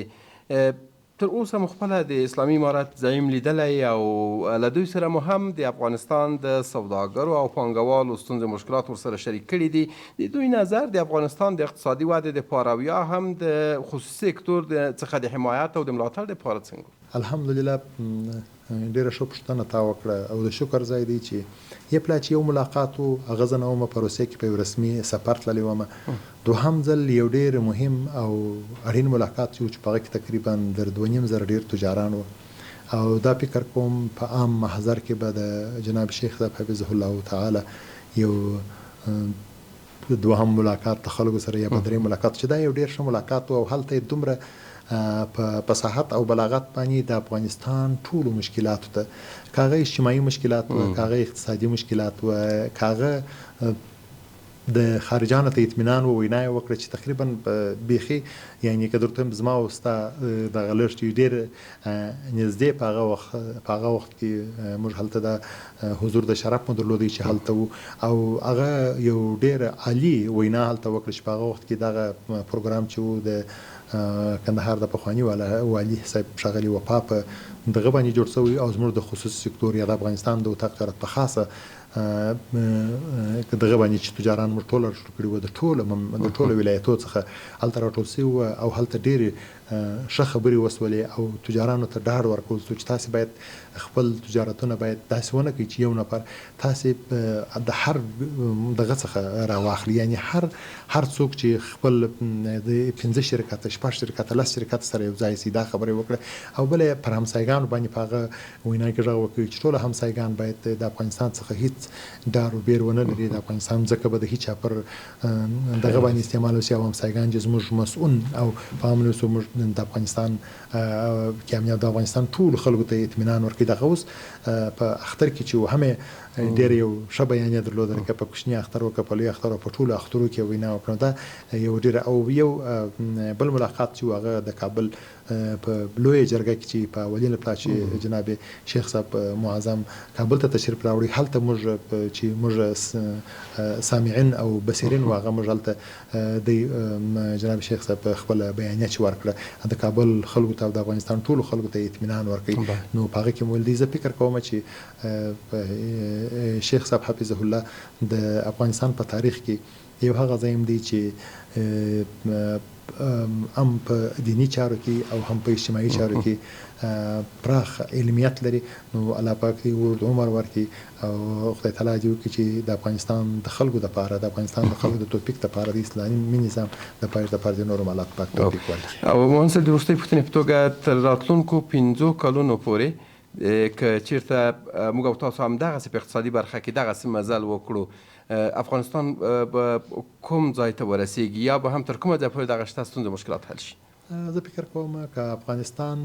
تر اوسه مو خپله د اسلامي امارت زعیم لیدلی او له دوی سره مو هم د افغانستان د سوداګرو او پانګوالو ستونزې مشکلات ورسره شریک کړي دي. د دوی نظر د افغانستان د اقتصادي ودې دپاره او یا هم د خصوصي سکتور څخه د حمایت او د ملاتړ دپاره څنګه؟ الحمدلله، ډېره ښه پوښتنه تا وکړه او د شکر ځای دی چې یې پلا چې یو ملاقات و، هغه زه نه وم په روسیه کې په یو رسمي سفر تللی وم. دوهم ځل یو ډېر مهم او اړین ملاقات چې و، چې په هغه کې تقریبا در 2,500 ډېر تجاران وو، او دا فکر کوم په عام محضر کې به د جناب شیخ صاحب حفظه الله تعالی یو دوهم ملاقات د خلکو سره یا به دریم ملاقات چې دا یو ډېر ښه ملاقات و، او هلته یې دومره په فصاحت او بلاغت باندې د افغانستان ټولو مشکلاتو ته، که هغه اجتماعي مشکلات وه، که هغه اقتصادي مشکلات وه، که هغه د خارجانو ته اطمینان و، وینا یې وکړه چې تقریبا بیخي، یعنې که درته وایم زما او ستا دغه لږ چې ډېر نږدې په هغه وخت کې موږ هلته د حضور د شرف مو درلودی چې هلته وو، او هغه یو ډېر عالي وینا هلته وکړه چې په هغه وخت کې دغه پروګرام چې و د کندهار د پخواني والي صاحب ښاغلي وفا په دغه باندې جوړ شوی، او زموږ د خصوصي سکتور یا د افغانستان د اتاق تجارت په خاصه دغه باندې چې تجاران موږ ټول راټول کړي وو، د ټولو ولایتو څخه هلته راټول شوي وو، او هلته ډېرې ښه خبرې وشولې او تجارانو ته ډاډ ورکول شو چې تاسې باید خپل تجارتونه باید داسې ونه کړئ چې یو نفر تاسې د هر دغه څخه راواخلي، یعنې هر څوک چې خپل د 5 شرکته، 6 شرکته، 10 شرکته سره یو ځای شي، دا خبرې وکړه. او بله پر همسایګانو باندې په هغه وینا کې غږ وکړي چې ټول همسایګان باید د افغانستان څخه هیڅ ډار و بیر ونه لري، د افغانستان ځمکه به د هیچا پر دغه باندې استعمال وشي، او همسایګان چې زموږ مسؤل او په امن اوسو، موږ د افغانستان کې امنیت د افغانستان ټولو خلکو ته اطمینان ورکړي. دغه اوس په اختر کې چې و هم یې ډېر یو ښه بیانیه درلوده، لکه په کوچني اختر وکړه، په لوی اختر او په ټولو اخترو کې وینا وکړه. دا یو ډېر او یو بل ملاقات چې و هغه د کابل په لویه جرګه کې چې په اولین پلا چې جناب شیخ صاحب معظم کابل ته تشریف راوړي، هلته موږ چې موږ سامعین او بصیرین و، هغه موږ هلته د جناب شیخ صاحب خپله بیانیه چې ورکړه د کابل خلکو ته او د افغانستان ټولو خلکو ته اطمینان ورکړي. نو په هغه کې مو ویل دی، زه فکر کوم چې شیخ صاحب حفظه الله د افغانستان په تاریخ کې یو هغه ځای هم دی چې هم په دیني چارو کې او هم په اجتماعي چارو کې پراخ علمیت لري. نو الله پاک دې اوږد عمر ورکړي او خدای تعالی دې وکړي چې د افغانستان د خلکو دپاره، د افغانستان د خلکو د توفیق دپاره، د اسلامي نظام د پایښت دپاره دې نور هم الله پاک توفیق ورکړي. او مومن صاحب، د وروستۍ پوښتنې په توګه، تر راتلونکو 5 کلونو پورې که چیرته موږ او تاسو هم دغسې په اقتصادي برخه کې دغسې مزل وکړو، افغانستان به کوم ځای ته ورسیږي یا به هم تر کومه ځایه پورې دغه شته ستونزې مشکلات حل شي؟ زه فکر کوم که افغانستان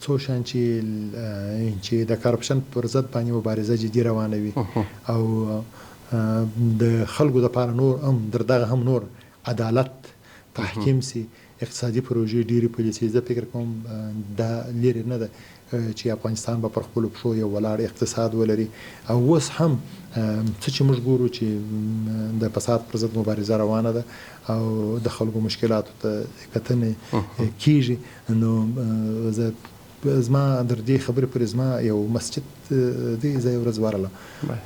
څو شان چې د کرپشن پر ضد باندې مبارزه جدي روانه وي او د خلکو دپاره نور هم در دغه هم نور عدالت تحکیم سي، اقتصادي پروژې ډېرې پلي سي، زه فکر کوم دا لیرې نه ده چې افغانستان به پر خپلو پښو یو ولاړ اقتصاد ولري. او اوس هم څه چې موږ ګورو چې د فساد پر ضد مبارزه روانه ده او د خلکو مشکلاتو ته کتنې کیږي، نو زه زما در دې خبرې پورې زما یو مسجد دی، زه یو ورځ ورغلم،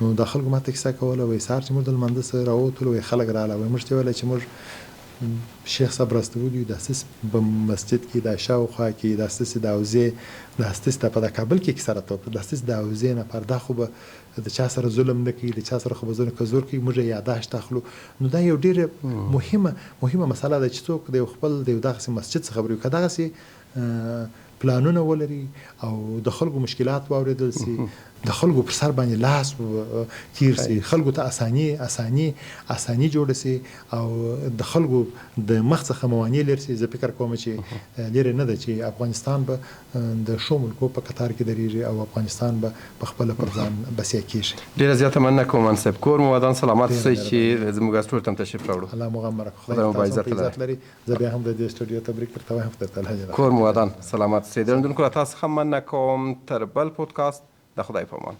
نو دا خلکو ماته کیسه کوله، وایي سهار چې موږ د لمانځه څخه راووتلو، وایي خلک راغله، وایي موږ ته ویله چې موږ شیخ صاحب راستولي یو، دا ستاسې په مسجد کې، دا شاوخوا کې، دا ستاسې د حوزې، دا ستاسې په دا کابل کې کیسه راته وکړه، دا ستاسې د حوزې نفر دا خو به د چا سره ظلم نه کوي، د چا سره خو به ظلم که زور کوي موږ یې یاداشت اخلو. نو دا یو ډېره مهمه مسله ده چې څوک د یو خپل د یو دغسې مسجد څخه خبرې وکړي، که دغسې پلانونه ولري او د خلکو مشکلات واورېدل سي، د خلکو پر سر باندې لاس تیر سي، خلکو ته اساني اساني اساني جوړه سي او د خلکو د مخ څخه موانع لرې سي، زه فکر کوم چې لرې نه ده چې افغانستان به د ښو ملکو په کتار کې درېږي او افغانستان به په خپله پر ځان بسیا کېږي. ډېره زیاته مننه کوم مومند صاحب، کور مو ودان، سلامت اوسئ چې زموږ سټوډیو ته هم تشریف راوړو. الله مو غم ورکړه، خدای مو تاسو په عزت لري. زه بیا هم د دې سټوډیو تبریک درته وایم، خدای تعالی دې کور مو ودان، سلامت اوسئ. درندونکو له تاسو څخه مننه کوم، تر بل پودکاست د خدای په امان.